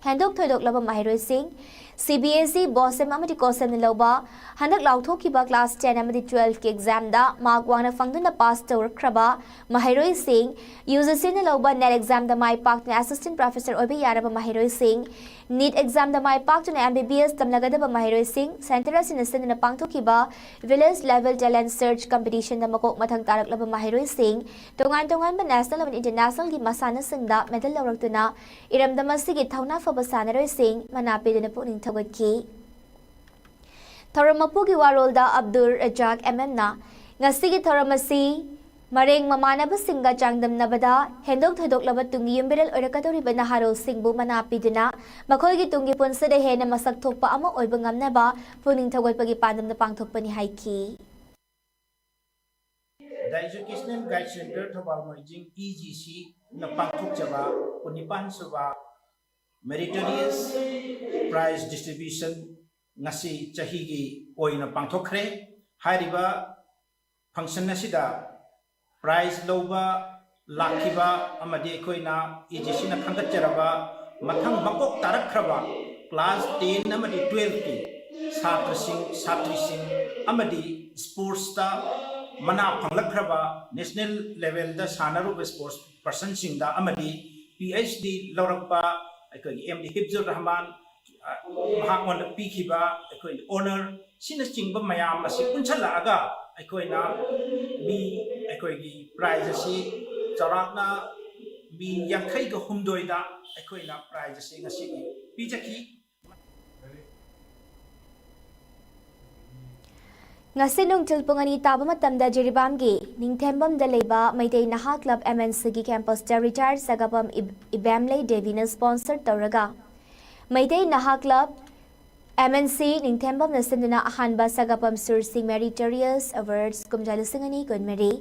ꯍꯦꯟꯗꯣꯛ ꯊꯣꯏꯗꯣꯛꯂꯕ ꯃꯍꯩꯔꯣꯏꯁꯤꯡ, C B S E, ꯕꯣꯁꯦꯝ ꯑꯃꯗꯤ ꯀꯣꯁꯦꯝꯅ ꯂꯧꯕ ꯍꯟꯗꯛ ꯂꯥꯎꯊꯣꯛꯈꯤꯕ ꯀ꯭ꯂꯥꯁ ꯇꯦꯟ ꯑꯃꯗꯤ ꯇꯨꯋꯦꯜꯐꯀꯤ ꯑꯦꯛꯖꯥꯝꯗ ꯃꯥꯔꯛ ꯋꯥꯡꯅ ꯐꯪꯗꯨꯅ ꯄꯥꯁ ꯇꯧꯔꯛꯈ꯭ꯔꯕ ꯃꯍꯩꯔꯣꯏꯁꯤꯡ, ꯌꯨ ꯖꯤ ꯁꯤꯅ ꯂꯧꯕ ꯅꯦꯠ ꯑꯦꯛꯖꯥꯝꯗ ꯃꯥꯏ ꯄꯥꯛꯇꯨꯅ ꯑꯦꯁꯤꯁꯇꯦꯟꯠ ꯄ꯭ꯔꯣꯐꯦꯁꯔ ꯑꯣꯏꯕ ꯌꯥꯔꯕ ꯃꯍꯩꯔꯣꯏꯁꯤꯡ, ꯅꯤꯠ ꯑꯦꯛꯖꯥꯝꯗ ꯃꯥꯏ ꯄꯥꯛꯇꯨꯅ ꯑꯦꯝ ꯕꯤ ꯕꯤ ꯑꯦꯁ ꯇꯝꯂꯒꯗꯕ ꯃꯍꯩꯔꯣꯏꯁꯤꯡ, ꯁꯦꯟꯇꯔ ꯑꯁꯤꯅ ꯁꯤꯟꯗꯨꯅ ꯄꯥꯡꯊꯣꯛꯈꯤꯕ ꯚꯤꯂꯦꯖ ꯂꯦꯚꯦꯜ ꯇꯦꯂꯦꯟꯠ ꯁꯔꯆ ꯀꯝꯄꯤꯇꯤꯁꯟꯗ ꯃꯀꯣꯛ ꯃꯊꯪ ꯇꯥꯔꯛꯂꯕ ꯃꯍꯩꯔꯣꯏꯁꯤꯡ, ꯇꯣꯉꯥꯟ ꯇꯣꯉꯥꯟꯕ ꯅꯦꯁꯅꯦꯜ ꯑꯃꯗꯤ ꯏꯟꯇꯔꯅꯦꯁꯅꯦꯜꯒꯤ ꯃꯁꯥꯟꯅꯁꯤꯡꯗ ꯃꯦꯗꯜ ꯂꯧꯔꯛꯇꯨꯅ ꯏꯔꯝꯗꯝ ꯑꯁꯤꯒꯤ ꯊꯧꯅꯥ ꯐꯕ ꯁꯥꯟꯅꯔꯣꯏꯁꯤꯡ ꯃꯅꯥ ꯄꯤꯗꯨꯅ ꯄꯨꯛꯅꯤꯡ ꯊꯧꯒꯠꯈꯤ꯫ ꯊꯧꯔꯝ ꯃꯄꯨꯒꯤ ꯋꯥꯔꯣꯜꯗ ꯑꯕꯗꯨꯜ ꯔꯖꯥꯛ ꯑꯦꯝ ꯑꯦꯝꯅ ꯉꯁꯤꯒꯤ ꯊꯧꯔꯝ ꯑꯁꯤ ꯃꯔꯦꯡ ꯃꯃꯥꯟꯅꯕꯁꯤꯡꯒ ꯆꯥꯡꯗꯝꯅꯕꯗ ꯍꯦꯟꯗꯣꯛ ꯊꯣꯏꯗꯣꯛꯂꯕ ꯇꯨꯡꯒꯤ ꯌꯨꯝꯕꯤꯔꯦꯜ ꯑꯣꯏꯔꯛꯀꯗꯧꯔꯤꯕ ꯅꯍꯥꯔꯣꯜꯁꯤꯡꯕꯨ ꯃꯅꯥ ꯄꯤꯗꯨꯅ ꯃꯈꯣꯏꯒꯤ ꯇꯨꯡꯒꯤ ꯄꯨꯟꯁꯤꯗ ꯍꯦꯟꯅ ꯃꯁꯛ ꯊꯣꯛꯄ ꯑꯃ ꯑꯣꯏꯕ ꯉꯝꯅꯕ ꯄꯨꯛꯅꯤꯡ ꯊꯧꯒꯠꯄꯒꯤ ꯄꯥꯟꯗꯝꯗ ꯄꯥꯡꯊꯣꯛꯄꯅꯤ ꯍꯥꯏꯈꯤ꯫ The Educational Guide Center Thoubal Moijing E G C ꯅ ꯄꯥꯡꯊꯣꯛꯆꯕ ꯀꯨꯟꯅꯤꯄꯥꯟ ꯁꯨꯕ Meritorious Prize Distribution ꯉꯁꯤ ꯆꯍꯤꯒꯤ ꯑꯣꯏꯅ ꯄꯥꯡꯊꯣꯛꯈ꯭ꯔꯦ꯫ ꯍꯥꯏꯔꯤꯕ function ꯑꯁꯤꯗ prize ꯂꯧꯕ ꯂꯥꯛꯈꯤꯕ ꯑꯃꯗꯤ ꯑꯩꯈꯣꯏꯅ E G C ꯅ ꯈꯟꯒꯠꯆꯔꯕ ꯃꯊꯪ ꯃꯀꯣꯛ ꯇꯥꯔꯛꯈ꯭ꯔꯕ class ten ꯑꯃꯗꯤ twelve ꯀꯤ ꯁꯥꯇ꯭ꯔꯁꯤꯡ, ꯁꯥꯇ꯭ꯔꯤꯁꯤꯡ ꯑꯃꯗꯤ sports ꯇ ꯃꯅꯥ ꯐꯪꯂꯛꯈ꯭ꯔꯕ national level ꯗ ꯁꯥꯟꯅꯔꯨꯕ sports person ꯁꯤꯡꯗ ꯑꯃꯗꯤ P H D ꯂꯧꯔꯛꯄ ꯑꯩꯈꯣꯏꯒꯤ M D ꯍꯤꯐꯖꯨꯔ ꯔꯍꯃꯥꯟ, ꯑ, ꯃꯍꯥꯛꯉꯣꯟꯗ ꯄꯤꯈꯤꯕ ꯑꯩꯈꯣꯏꯒꯤ honour ꯁꯤꯅꯆꯤꯡꯕ ꯃꯌꯥꯝ ꯑꯁꯤ ꯄꯨꯟꯁꯤꯜꯂꯛꯑꯒ ꯑꯩꯈꯣꯏꯅ ꯃꯤ, ꯑꯩꯈꯣꯏꯒꯤ prize ꯑꯁꯤ ꯆꯥꯎꯔꯥꯛꯅ ꯃꯤ ꯌꯥꯡꯈꯩꯒ ꯍꯨꯝꯗꯣꯏꯗ ꯑꯩꯈꯣꯏꯅ prize ꯑꯁꯤ ꯉꯁꯤꯒꯤ ꯄꯤꯖꯈꯤ꯫ ꯉꯁꯤ ꯅꯨꯡꯊꯤꯜ ꯄꯨꯡ ꯑꯅꯤ ꯇꯥꯕ ꯃꯇꯝꯗ ꯖꯤꯔꯤꯕꯥꯝꯒꯤ ꯅꯤꯡꯊꯦꯝꯕꯝꯗ ꯂꯩꯕ ꯃꯩꯇꯩ ꯅꯍꯥ club M N C ꯒꯤ campus ꯇ retired ꯁꯒꯥꯕꯝ ꯏꯕ-, ꯏꯕꯦꯝꯂꯩ ꯗꯦꯕꯤꯅ sponsor ꯇꯧꯔꯒ ꯃꯩꯇꯩ ꯅꯍꯥ club M N C ꯅꯤꯡꯊꯦꯝꯕꯝꯅ ꯁꯤꯟꯗꯨꯅ ꯑꯍꯥꯟꯕ ꯁꯒꯥꯕꯝ ꯁꯨꯔ ꯁꯤꯡ Meritorious Awards ꯀꯨꯝꯖꯥ ꯂꯤꯁꯤꯡ ꯑꯅꯤ ꯀꯨꯟꯃꯔꯤ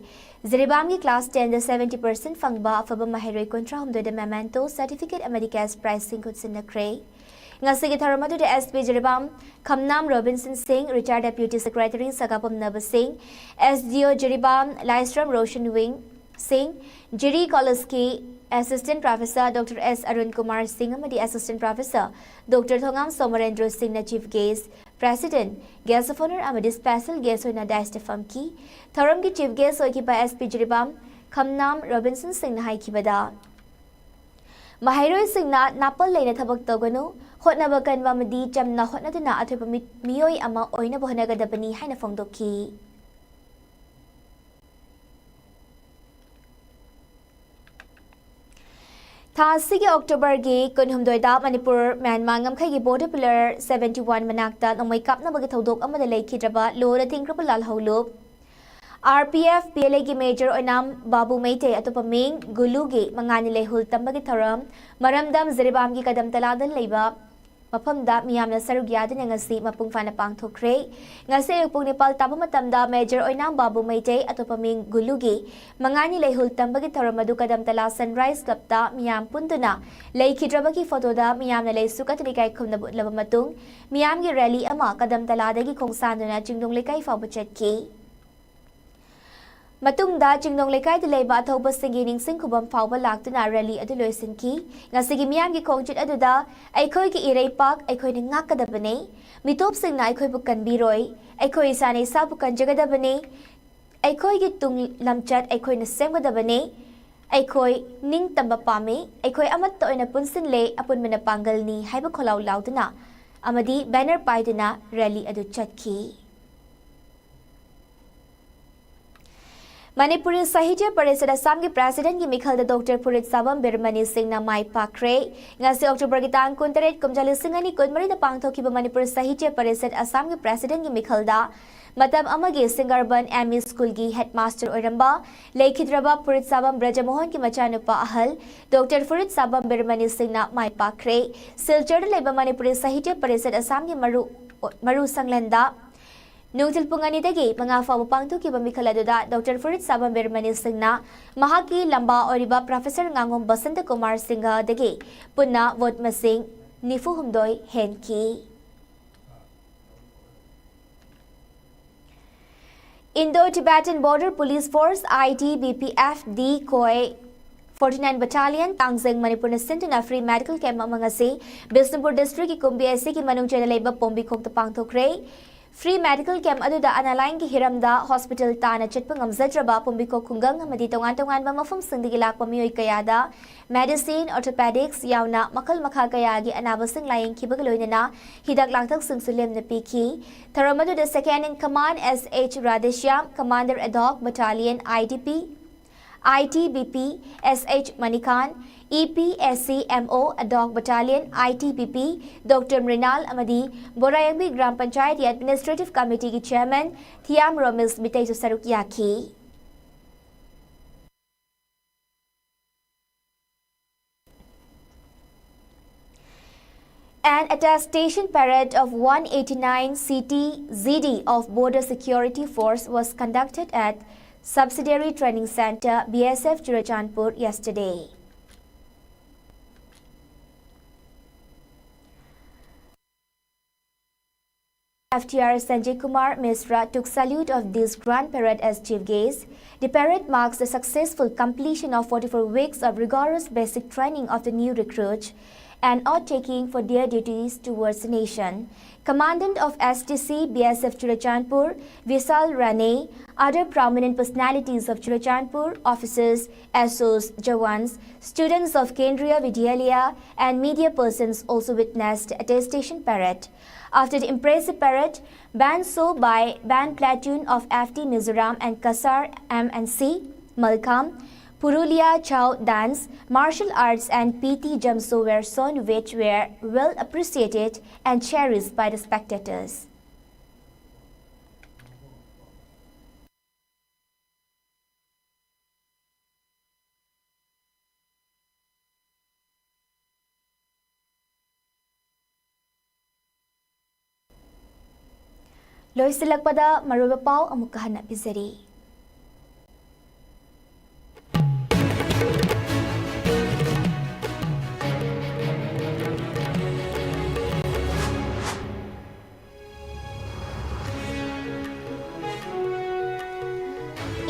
ꯖꯤꯔꯤꯕꯥꯝꯒꯤ class ten ꯗ seventy percent ꯐꯪꯕ ꯑꯐꯕ ꯃꯍꯩꯔꯣꯏ ꯀꯨꯟꯊ꯭ꯔꯥ ꯍꯨꯝꯗꯣꯏꯗ memento, certificate ꯑꯃꯗꯤ cash prize ꯁꯤꯡ ꯈꯨꯠꯁꯤꯟꯅꯈ꯭ꯔꯦ꯫ ꯉꯁꯤꯒꯤ ꯊꯧꯔꯝ ꯑꯗꯨꯗ S P ꯖꯤꯔꯤꯕꯥꯝ ꯈꯝꯅꯥꯝ ꯔꯣꯕꯤꯟꯁꯟ ꯁꯤꯡ, retired Deputy Secretary ꯁꯒꯥꯕꯝ ꯅꯕ ꯁꯤꯡ, S D O ꯖꯤꯔꯤꯕꯥꯝ ꯂꯥꯏꯁ꯭ꯔꯝ ꯔꯣꯁꯟ ꯋꯤꯡ ꯁꯤꯡ, ꯖꯤꯔꯤ College ꯀꯤ Assistant Professor Doctor S Arun Kumar ꯁꯤꯡ ꯑꯃꯗꯤ Assistant Professor Doctor ꯊꯣꯉꯥꯝ ꯁꯣꯃꯔꯦꯟꯗ꯭ꯔꯣ ꯁꯤꯡꯅ chief guest, president, guest of honour ꯑꯃꯗꯤ special guest ꯑꯣꯏꯅ dais ꯇ ꯐꯝꯈꯤ꯫ ꯊꯧꯔꯝꯒꯤ chief guest ꯑꯣꯏꯈꯤꯕ S P ꯖꯤꯔꯤꯕꯥꯝ ꯈꯝꯅꯥꯝ ꯔꯣꯕꯤꯟꯁꯟ ꯁꯤꯡꯅ ꯍꯥꯏꯈꯤꯕꯗ, ꯃꯍꯩꯔꯣꯏꯁꯤꯡꯅ ꯅꯥꯄꯜ ꯂꯩꯅ ꯊꯕꯛ ꯇꯧꯒꯅꯨ, ꯍꯣꯠꯅꯕ ꯀꯟꯕ ꯑꯃꯗꯤ ꯆꯝꯅ ꯍꯣꯠꯅꯗꯨꯅ ꯑꯊꯣꯏꯕ ꯃꯤ-, ꯃꯤꯑꯣꯏ ꯑꯃ ꯑꯣꯏꯅꯕ ꯍꯣꯠꯅꯒꯗꯕꯅꯤ ꯍꯥꯏꯅ ꯐꯣꯡꯗꯣꯛꯈꯤ꯫ ꯊꯥ ꯑꯁꯤꯒꯤ October ꯒꯤ ꯀꯨꯟꯍꯨꯝꯗꯣꯏꯗ ꯃꯅꯤꯄꯨꯔ ꯃ꯭ꯌꯥꯟꯃꯥꯔ ꯉꯝꯈꯩꯒꯤ border pillar seventy one ꯃꯅꯥꯛꯇ ꯅꯣꯡꯃꯩ ꯀꯥꯞꯅꯕꯒꯤ ꯊꯧꯗꯣꯛ ꯑꯃꯗ ꯂꯩꯈꯤꯗ꯭ꯔꯕ ꯂꯣꯅ ꯊꯤꯡꯈ꯭ꯔꯕ ꯂꯥꯜꯍꯧꯂꯨꯞ RPF PLAꯒꯤ Major ꯑꯣꯏꯅꯥꯝ ꯕꯥꯕꯨ ꯃꯩꯇꯩ, ꯑꯇꯣꯞꯄ ꯃꯤꯡ ꯒꯨꯂꯨꯒꯤ ꯃꯉꯥꯅꯤ ꯂꯩꯍꯨꯜ ꯇꯝꯕꯒꯤ ꯊꯧꯔꯝ ꯃꯔꯝꯗꯝ ꯖꯤꯔꯤꯕꯥꯝꯒꯤ ꯀꯗꯝꯇꯂꯥꯗ ꯂꯩꯕ ꯃꯐꯝꯗ ꯃꯤꯌꯥꯝꯅ ꯁꯔꯨꯛ ꯌꯥꯗꯨꯅ ꯉꯁꯤ ꯃꯄꯨꯡ ꯐꯥꯅ ꯄꯥꯡꯊꯣꯛꯈ꯭ꯔꯦ꯫ ꯉꯁꯤ ꯑꯌꯨꯛ ꯄꯨꯡ ꯅꯤꯄꯥꯜ ꯇꯥꯕ ꯃꯇꯝꯗ Major ꯑꯣꯏꯅꯥꯝ ꯕꯥꯕꯨ ꯃꯩꯇꯩ, ꯑꯇꯣꯞꯄ ꯃꯤꯡ ꯒꯨꯂꯨꯒꯤ ꯃꯉꯥꯅꯤ ꯂꯩꯍꯨꯜ ꯇꯝꯕꯒꯤ ꯊꯧꯔꯝ ꯑꯗꯨ ꯀꯗꯝꯇꯂꯥ Sunrise Clubꯇ ꯃꯤꯌꯥꯝ ꯄꯨꯟꯗꯨꯅ ꯂꯩꯈꯤꯗ꯭ꯔꯕꯒꯤ ꯐꯣꯇꯣꯗ ꯃꯤꯌꯥꯝꯅ ꯂꯩꯁꯨ ꯀꯠꯇꯨꯅ ꯏꯀꯥꯏ ꯈꯨꯝꯅꯕ ꯎꯠꯂꯕ ꯃꯇꯨꯡ, ꯃꯤꯌꯥꯝꯒꯤ rally ꯑꯃ ꯀꯗꯝꯇꯂꯥꯗꯒꯤ ꯈꯣꯡꯁꯥꯟꯗꯨꯅ ꯆꯤꯡꯗꯣꯡ ꯂꯩꯀꯥꯏ ꯐꯥꯎꯕ ꯆꯠꯈꯤ꯫ ꯃꯇꯨꯡꯗ ꯆꯤꯡꯗꯣꯡ ꯂꯩꯀꯥꯏꯗ ꯂꯩꯕ ꯑꯊꯧꯕꯁꯤꯡꯒꯤ ꯅꯤꯡꯁꯤꯡ ꯈꯨꯕꯝ ꯐꯥꯎꯕ ꯂꯥꯛꯇꯨꯅ rally ꯑꯗꯨ ꯂꯣꯏꯁꯤꯟꯈꯤ꯫ ꯉꯁꯤꯒꯤ ꯃꯤꯌꯥꯝꯒꯤ ꯈꯣꯡꯆꯠ ꯑꯗꯨꯗ "ꯑꯩꯈꯣꯏꯒꯤ ꯏꯔꯩꯄꯥꯛ ꯑꯩꯈꯣꯏꯅ ꯉꯥꯛꯀꯗꯕꯅꯤ, ꯃꯤꯇꯣꯞꯁꯤꯡꯅ ꯑꯩꯈꯣꯏꯕꯨ ꯀꯟꯕꯤꯔꯣꯏ, ꯑꯩꯈꯣꯏ ꯏꯁꯥꯅ ꯏꯁꯥꯕꯨ ꯀꯟꯖꯒꯗꯕꯅꯤ, ꯑꯩꯈꯣꯏꯒꯤ ꯇꯨꯡ ꯂꯝꯆꯠ ꯑꯩꯈꯣꯏꯅ ꯁꯦꯝꯒꯗꯕꯅꯤ, ꯑꯩꯈꯣꯏ ꯅꯤꯡꯇꯝꯕ ꯄꯥꯝꯃꯤ, ꯑꯩꯈꯣꯏ ꯑꯃꯠꯇ ꯑꯣꯏꯅ ꯄꯨꯟꯁꯤꯜꯂꯦ, ꯑꯄꯨꯟꯕꯅ ꯄꯥꯡꯒꯜꯅꯤ" ꯍꯥꯏꯕ ꯈꯣꯜꯂꯥꯎ ꯂꯥꯎꯗꯨꯅ ꯑꯃꯗꯤ banner ꯄꯥꯏꯗꯨꯅ rally ꯑꯗꯨ ꯆꯠꯈꯤ꯫ ꯃꯅꯤꯄꯨꯔꯤ ꯁꯥꯍꯤꯇ꯭ꯌ ꯄꯔꯤꯁꯠ ꯑꯁꯥꯝꯒꯤ Presidentꯀꯤ ꯃꯤꯈꯜꯗ Doctor ꯐꯨꯔꯤꯠꯁꯥꯕꯝ ꯕꯤꯔꯃꯅꯤ ꯁꯤꯡꯅ ꯃꯥꯏ ꯄꯥꯛꯈ꯭ꯔꯦ꯫ ꯉꯁꯤ Octoberꯒꯤ ꯇꯥꯡ ꯀꯨꯟꯇꯔꯦꯠ, ꯀꯨꯝꯖꯥ ꯂꯤꯁꯤꯡ ꯑꯅꯤ ꯀꯨꯟꯃꯔꯤꯗ ꯄꯥꯡꯊꯣꯛꯈꯤꯕ ꯃꯅꯤꯄꯨꯔ ꯁꯥꯍꯤꯇ꯭ꯌ ꯄꯔꯤꯁꯠ ꯑꯁꯥꯝꯒꯤ Presidentꯀꯤ ꯃꯤꯈꯜꯗ ꯃꯇꯝ ꯑꯃꯒꯤ ꯁꯤꯡꯒꯔꯕꯟ ME Schoolꯒꯤ headmaster ꯑꯣꯏꯔꯝꯕ ꯂꯩꯈꯤꯗ꯭ꯔꯕ ꯐꯨꯔꯤꯠꯁꯥꯕꯝ ꯕ꯭ꯔꯖꯃꯣꯍꯟꯒꯤ ꯃꯆꯥꯅꯨꯄꯥ ꯑꯍꯜ Doctor ꯐꯨꯔꯤꯠꯁꯥꯕꯝ ꯕꯤꯔꯃꯅꯤ ꯁꯤꯡꯅ ꯃꯥꯏ ꯄꯥꯛꯈ꯭ꯔꯦ꯫ ꯁꯤꯜꯆꯔꯗ ꯂꯩꯕ ꯃꯅꯤꯄꯨꯔꯤ ꯁꯥꯍꯤꯇ꯭ꯌ ꯄꯔꯤꯁꯠ ꯑꯁꯥꯝꯒꯤ ꯃꯔꯨ, ꯃꯔꯨ ꯁꯪꯂꯦꯟꯗ ꯅꯨꯡꯊꯤꯜ ꯄꯨꯡ ꯑꯅꯤꯗꯒꯤ ꯃꯉꯥ ꯐꯥꯎꯕ ꯄꯥꯡꯊꯣꯛꯈꯤꯕ ꯃꯤꯈꯜ ꯑꯗꯨꯗ Doctor ꯐꯨꯔꯤꯠꯁꯥꯕꯝ ꯕꯤꯔꯃꯅꯤ ꯁꯤꯡꯅ ꯃꯍꯥꯛꯀꯤ ꯂꯝꯕꯥ ꯑꯣꯏꯔꯤꯕ Professor ꯉꯥꯉꯣꯝ ꯕꯁꯟꯇ ꯀꯨꯃꯥꯔ ꯁꯤꯡꯍꯗꯒꯤ ꯄꯨꯟꯅ vote ꯃꯁꯤꯡ ꯅꯤꯐꯨ ꯍꯨꯝꯗꯣꯏ ꯍꯦꯟꯈꯤ꯫ Indo Tibetan Border Police Force, ITBPF, decoy forty-nine Battalion, ꯇꯥꯡꯖꯪ, ꯃꯅꯤꯄꯨꯔꯅ ꯁꯤꯟꯗꯨꯅ free medical camp ꯑꯃ ꯉꯁꯤ ꯕꯤꯁꯅꯨꯄꯨꯔ districtꯀꯤ ꯀꯨꯝꯕꯤ ꯑꯁꯤꯒꯤ ꯃꯅꯨꯡ ꯆꯟꯅ ꯂꯩꯕ ꯄꯣꯝꯕꯤꯈꯣꯛꯇ ꯄꯥꯡꯊꯣꯛꯈ꯭ꯔꯦ꯫ Free medical camp ꯑꯗꯨꯗ ꯑꯅꯥ ꯂꯥꯏꯌꯦꯡꯒꯤ ꯍꯤꯔꯝꯗ hospital ꯇꯥꯅ ꯆꯠꯄ ꯉꯝꯖꯗ꯭ꯔꯕ ꯄꯣꯝꯕꯤꯈꯣꯛ ꯈꯨꯡꯒꯪ ꯑꯃꯗꯤ ꯇꯣꯉꯥꯟ ꯇꯣꯉꯥꯟꯕ ꯃꯐꯝꯁꯤꯡꯗꯒꯤ ꯂꯥꯛꯄ ꯃꯤꯑꯣꯏ ꯀꯌꯥꯗ medicine, orthopedics ꯌꯥꯎꯅ ꯃꯈꯜ ꯃꯈꯥ ꯀꯌꯥꯒꯤ ꯑꯅꯥꯕꯁꯤꯡ ꯂꯥꯌꯦꯡꯈꯤꯕꯒ ꯂꯣꯏꯅꯅ ꯍꯤꯗꯥꯛ ꯂꯥꯡꯊꯛꯁꯤꯡꯁꯨ ꯂꯦꯝꯅ ꯄꯤꯈꯤ꯫ ꯊꯧꯔꯝ ꯑꯗꯨꯗ Second in Command S H Radheshyam, Commander Ad hoc Battalion, IDP, I T B P S H Manikant, E P S C M O Ad Hoc Battalion I T B P Doctor Mrinal ꯑꯃꯗꯤ ꯕꯣꯔꯥꯌꯥꯡꯕꯤ ꯒ꯭ꯔꯥꯝ ꯄꯟꯆꯥꯌꯠꯀꯤ Administrative Committeeꯒꯤ Chairman ꯊꯤꯌꯥꯝ ꯔꯣꯃꯤꯜꯁ ꯃꯤꯇꯩꯁꯨ ꯁꯔꯨꯛ ꯌꯥꯈꯤ꯫ An attestation parade of one eighty-nine C T Z D of Border Security Force was conducted at Subsidiary Training Centre, B S F Churachandpur, yesterday. F T R Sanjay Kumar Mishra took salute of this grand parade as chief guest. The parade marks the successful completion of forty-four weeks of rigorous basic training of the new recruits, an oath-taking for their duties towards the nation. Commandant of S T C B S F Churachandpur, Vishal Rane, other prominent personalities of Churachandpur, officers, S Os, Jawans, students of Kendriya Vidyalaya, and media persons also witnessed the attestation parade. After the impressive parade, band show by band platoon of F T Mizoram and Kasar M and C, Malkham, Purulia Chao dance, martial arts and P T jump show were shown, which were well appreciated and cherished by the spectators. ꯂꯣꯏꯁꯤꯜꯂꯛꯄꯗ ꯃꯔꯨꯑꯣꯏꯕ ꯄꯥꯎ ꯑꯃꯨꯛꯀ ꯍꯟꯅ ꯄꯤꯖꯔꯤ꯫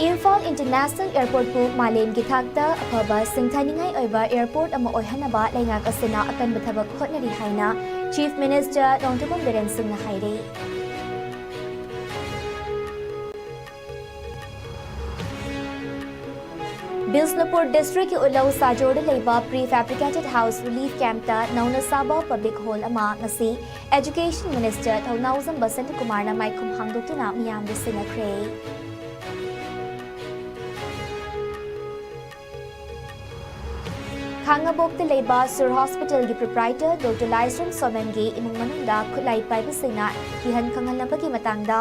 ꯏꯝꯐꯥꯜ International Airportꯄꯨ ꯃꯥꯂꯦꯝꯒꯤ ꯊꯥꯛꯇ ꯑꯐꯕ ꯁꯤꯡꯊꯥꯅꯤꯡꯉꯥꯏ ꯑꯣꯏꯕ airport ꯑꯃ ꯑꯣꯏꯍꯟꯅꯕ ꯂꯩꯉꯥꯛ ꯑꯁꯤꯅ ꯑꯀꯟꯕ ꯊꯕꯛ ꯍꯣꯠꯅꯔꯤ ꯍꯥꯏꯅ Chief Minister ꯅꯣꯡꯊꯣꯝꯕꯝ ꯕꯤꯔꯦꯟ ꯁꯤꯡꯅ ꯍꯥꯏꯔꯤ꯫ ꯕꯤꯁꯅꯨꯄꯨꯔ districtꯀꯤ ꯎꯂꯧ ꯁꯥꯖꯣꯔꯗ ꯂꯩꯕ Prefabricated House Relief Campꯇ ꯅꯧꯅ ꯁꯥꯕ public hall ꯑꯃ ꯉꯁꯤ Education Minister ꯊꯧꯅꯥꯎꯖꯝ ꯕꯁꯟꯇꯀꯨꯃꯥꯔꯅ ꯃꯥꯏꯈꯨꯝ ꯍꯥꯡꯗꯣꯛꯇꯨꯅ ꯃꯤꯌꯥꯝꯗ ꯁꯤꯟꯅꯈ꯭ꯔꯦ꯫ ꯈꯥꯉꯕꯣꯛꯇ ꯂꯩꯕ ꯁꯨꯔ ꯍꯣꯁꯄꯤꯇꯥꯜꯒꯤ ꯄ꯭ꯔꯣꯄ꯭ꯔꯥꯏꯇꯔ ꯗꯣꯛꯇꯔ ꯂꯥꯏꯁ꯭ꯔꯝ ꯁꯣꯃꯦꯟꯒꯤ ꯏꯃꯨꯡ ꯃꯅꯨꯡꯗ ꯈꯨꯠꯂꯥꯏ ꯄꯥꯏꯕꯁꯤꯡꯅ ꯀꯤꯍꯟ ꯈꯪꯍꯟꯅꯕꯒꯤ ꯃꯇꯥꯡꯗ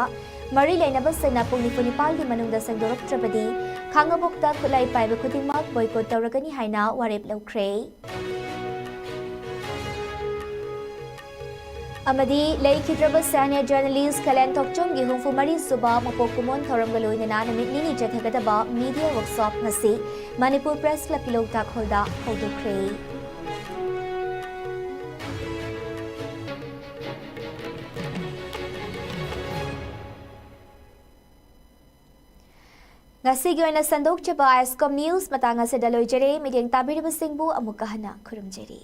ꯃꯔꯤ ꯂꯩꯅꯕꯁꯤꯡꯅ ꯄꯨꯡ ꯅꯤꯐꯨ ꯅꯤꯄꯥꯜꯒꯤ ꯃꯅꯨꯡꯗ ꯁꯦꯡꯗꯣꯔꯛꯇ꯭ꯔꯕꯗꯤ ꯈꯥꯉꯕꯣꯛꯇ ꯈꯨꯠꯂꯥꯏ ꯄꯥꯏꯕ ꯈꯨꯗꯤꯡꯃꯛ ꯕꯣꯏꯀꯣꯠ ꯇꯧꯔꯒꯅꯤ ꯍꯥꯏꯅ ꯋꯥꯔꯦꯞ ꯂꯧꯈ꯭ꯔꯦ꯫ ꯑꯃꯗꯤ ꯂꯩꯈꯤꯗ꯭ꯔꯕ ꯁꯦꯅꯤꯌꯔ ꯖꯔꯅꯦꯂꯤꯁ ꯈꯦꯂꯦꯟ ꯊꯣꯛꯆꯣꯝꯒꯤ ꯍꯨꯝꯐꯨ ꯃꯔꯤ ꯁꯨꯕ ꯃꯄꯣꯛ ꯀꯨꯝꯑꯣꯟ ꯊꯧꯔꯝꯒ ꯂꯣꯏꯅꯅ ꯅꯨꯃꯤꯠ ꯅꯤꯅꯤ ꯆꯠꯊꯒꯗꯕ ꯃꯤꯗꯤꯌꯥ ꯋꯥꯔꯛꯁꯣꯞ ꯉꯁꯤ ꯃꯅꯤꯄꯨꯔ ꯄ꯭ꯔꯦꯁ ꯀ꯭ꯂꯕꯀꯤ ꯂꯣꯛꯇꯥꯛ ꯍꯣꯜꯗ ꯍꯧꯗꯣꯛꯈ꯭ꯔꯦ꯫ ꯉꯁꯤꯒꯤ ꯑꯣꯏꯅ ꯁꯟꯗꯣꯛꯆꯕ ꯑꯥꯏꯁꯀꯣꯝ ꯅ꯭ꯌꯨꯁ ꯃꯇꯥꯡ ꯑꯁꯤꯗ ꯂꯣꯏꯖꯔꯦ꯫ ꯃꯤꯠꯌꯦꯡ ꯇꯥꯕꯤꯔꯤꯕꯁꯤꯡꯕꯨ ꯑꯃꯨꯛꯀ ꯍꯟꯅ ꯈꯨꯔꯨꯝꯖꯔꯤ꯫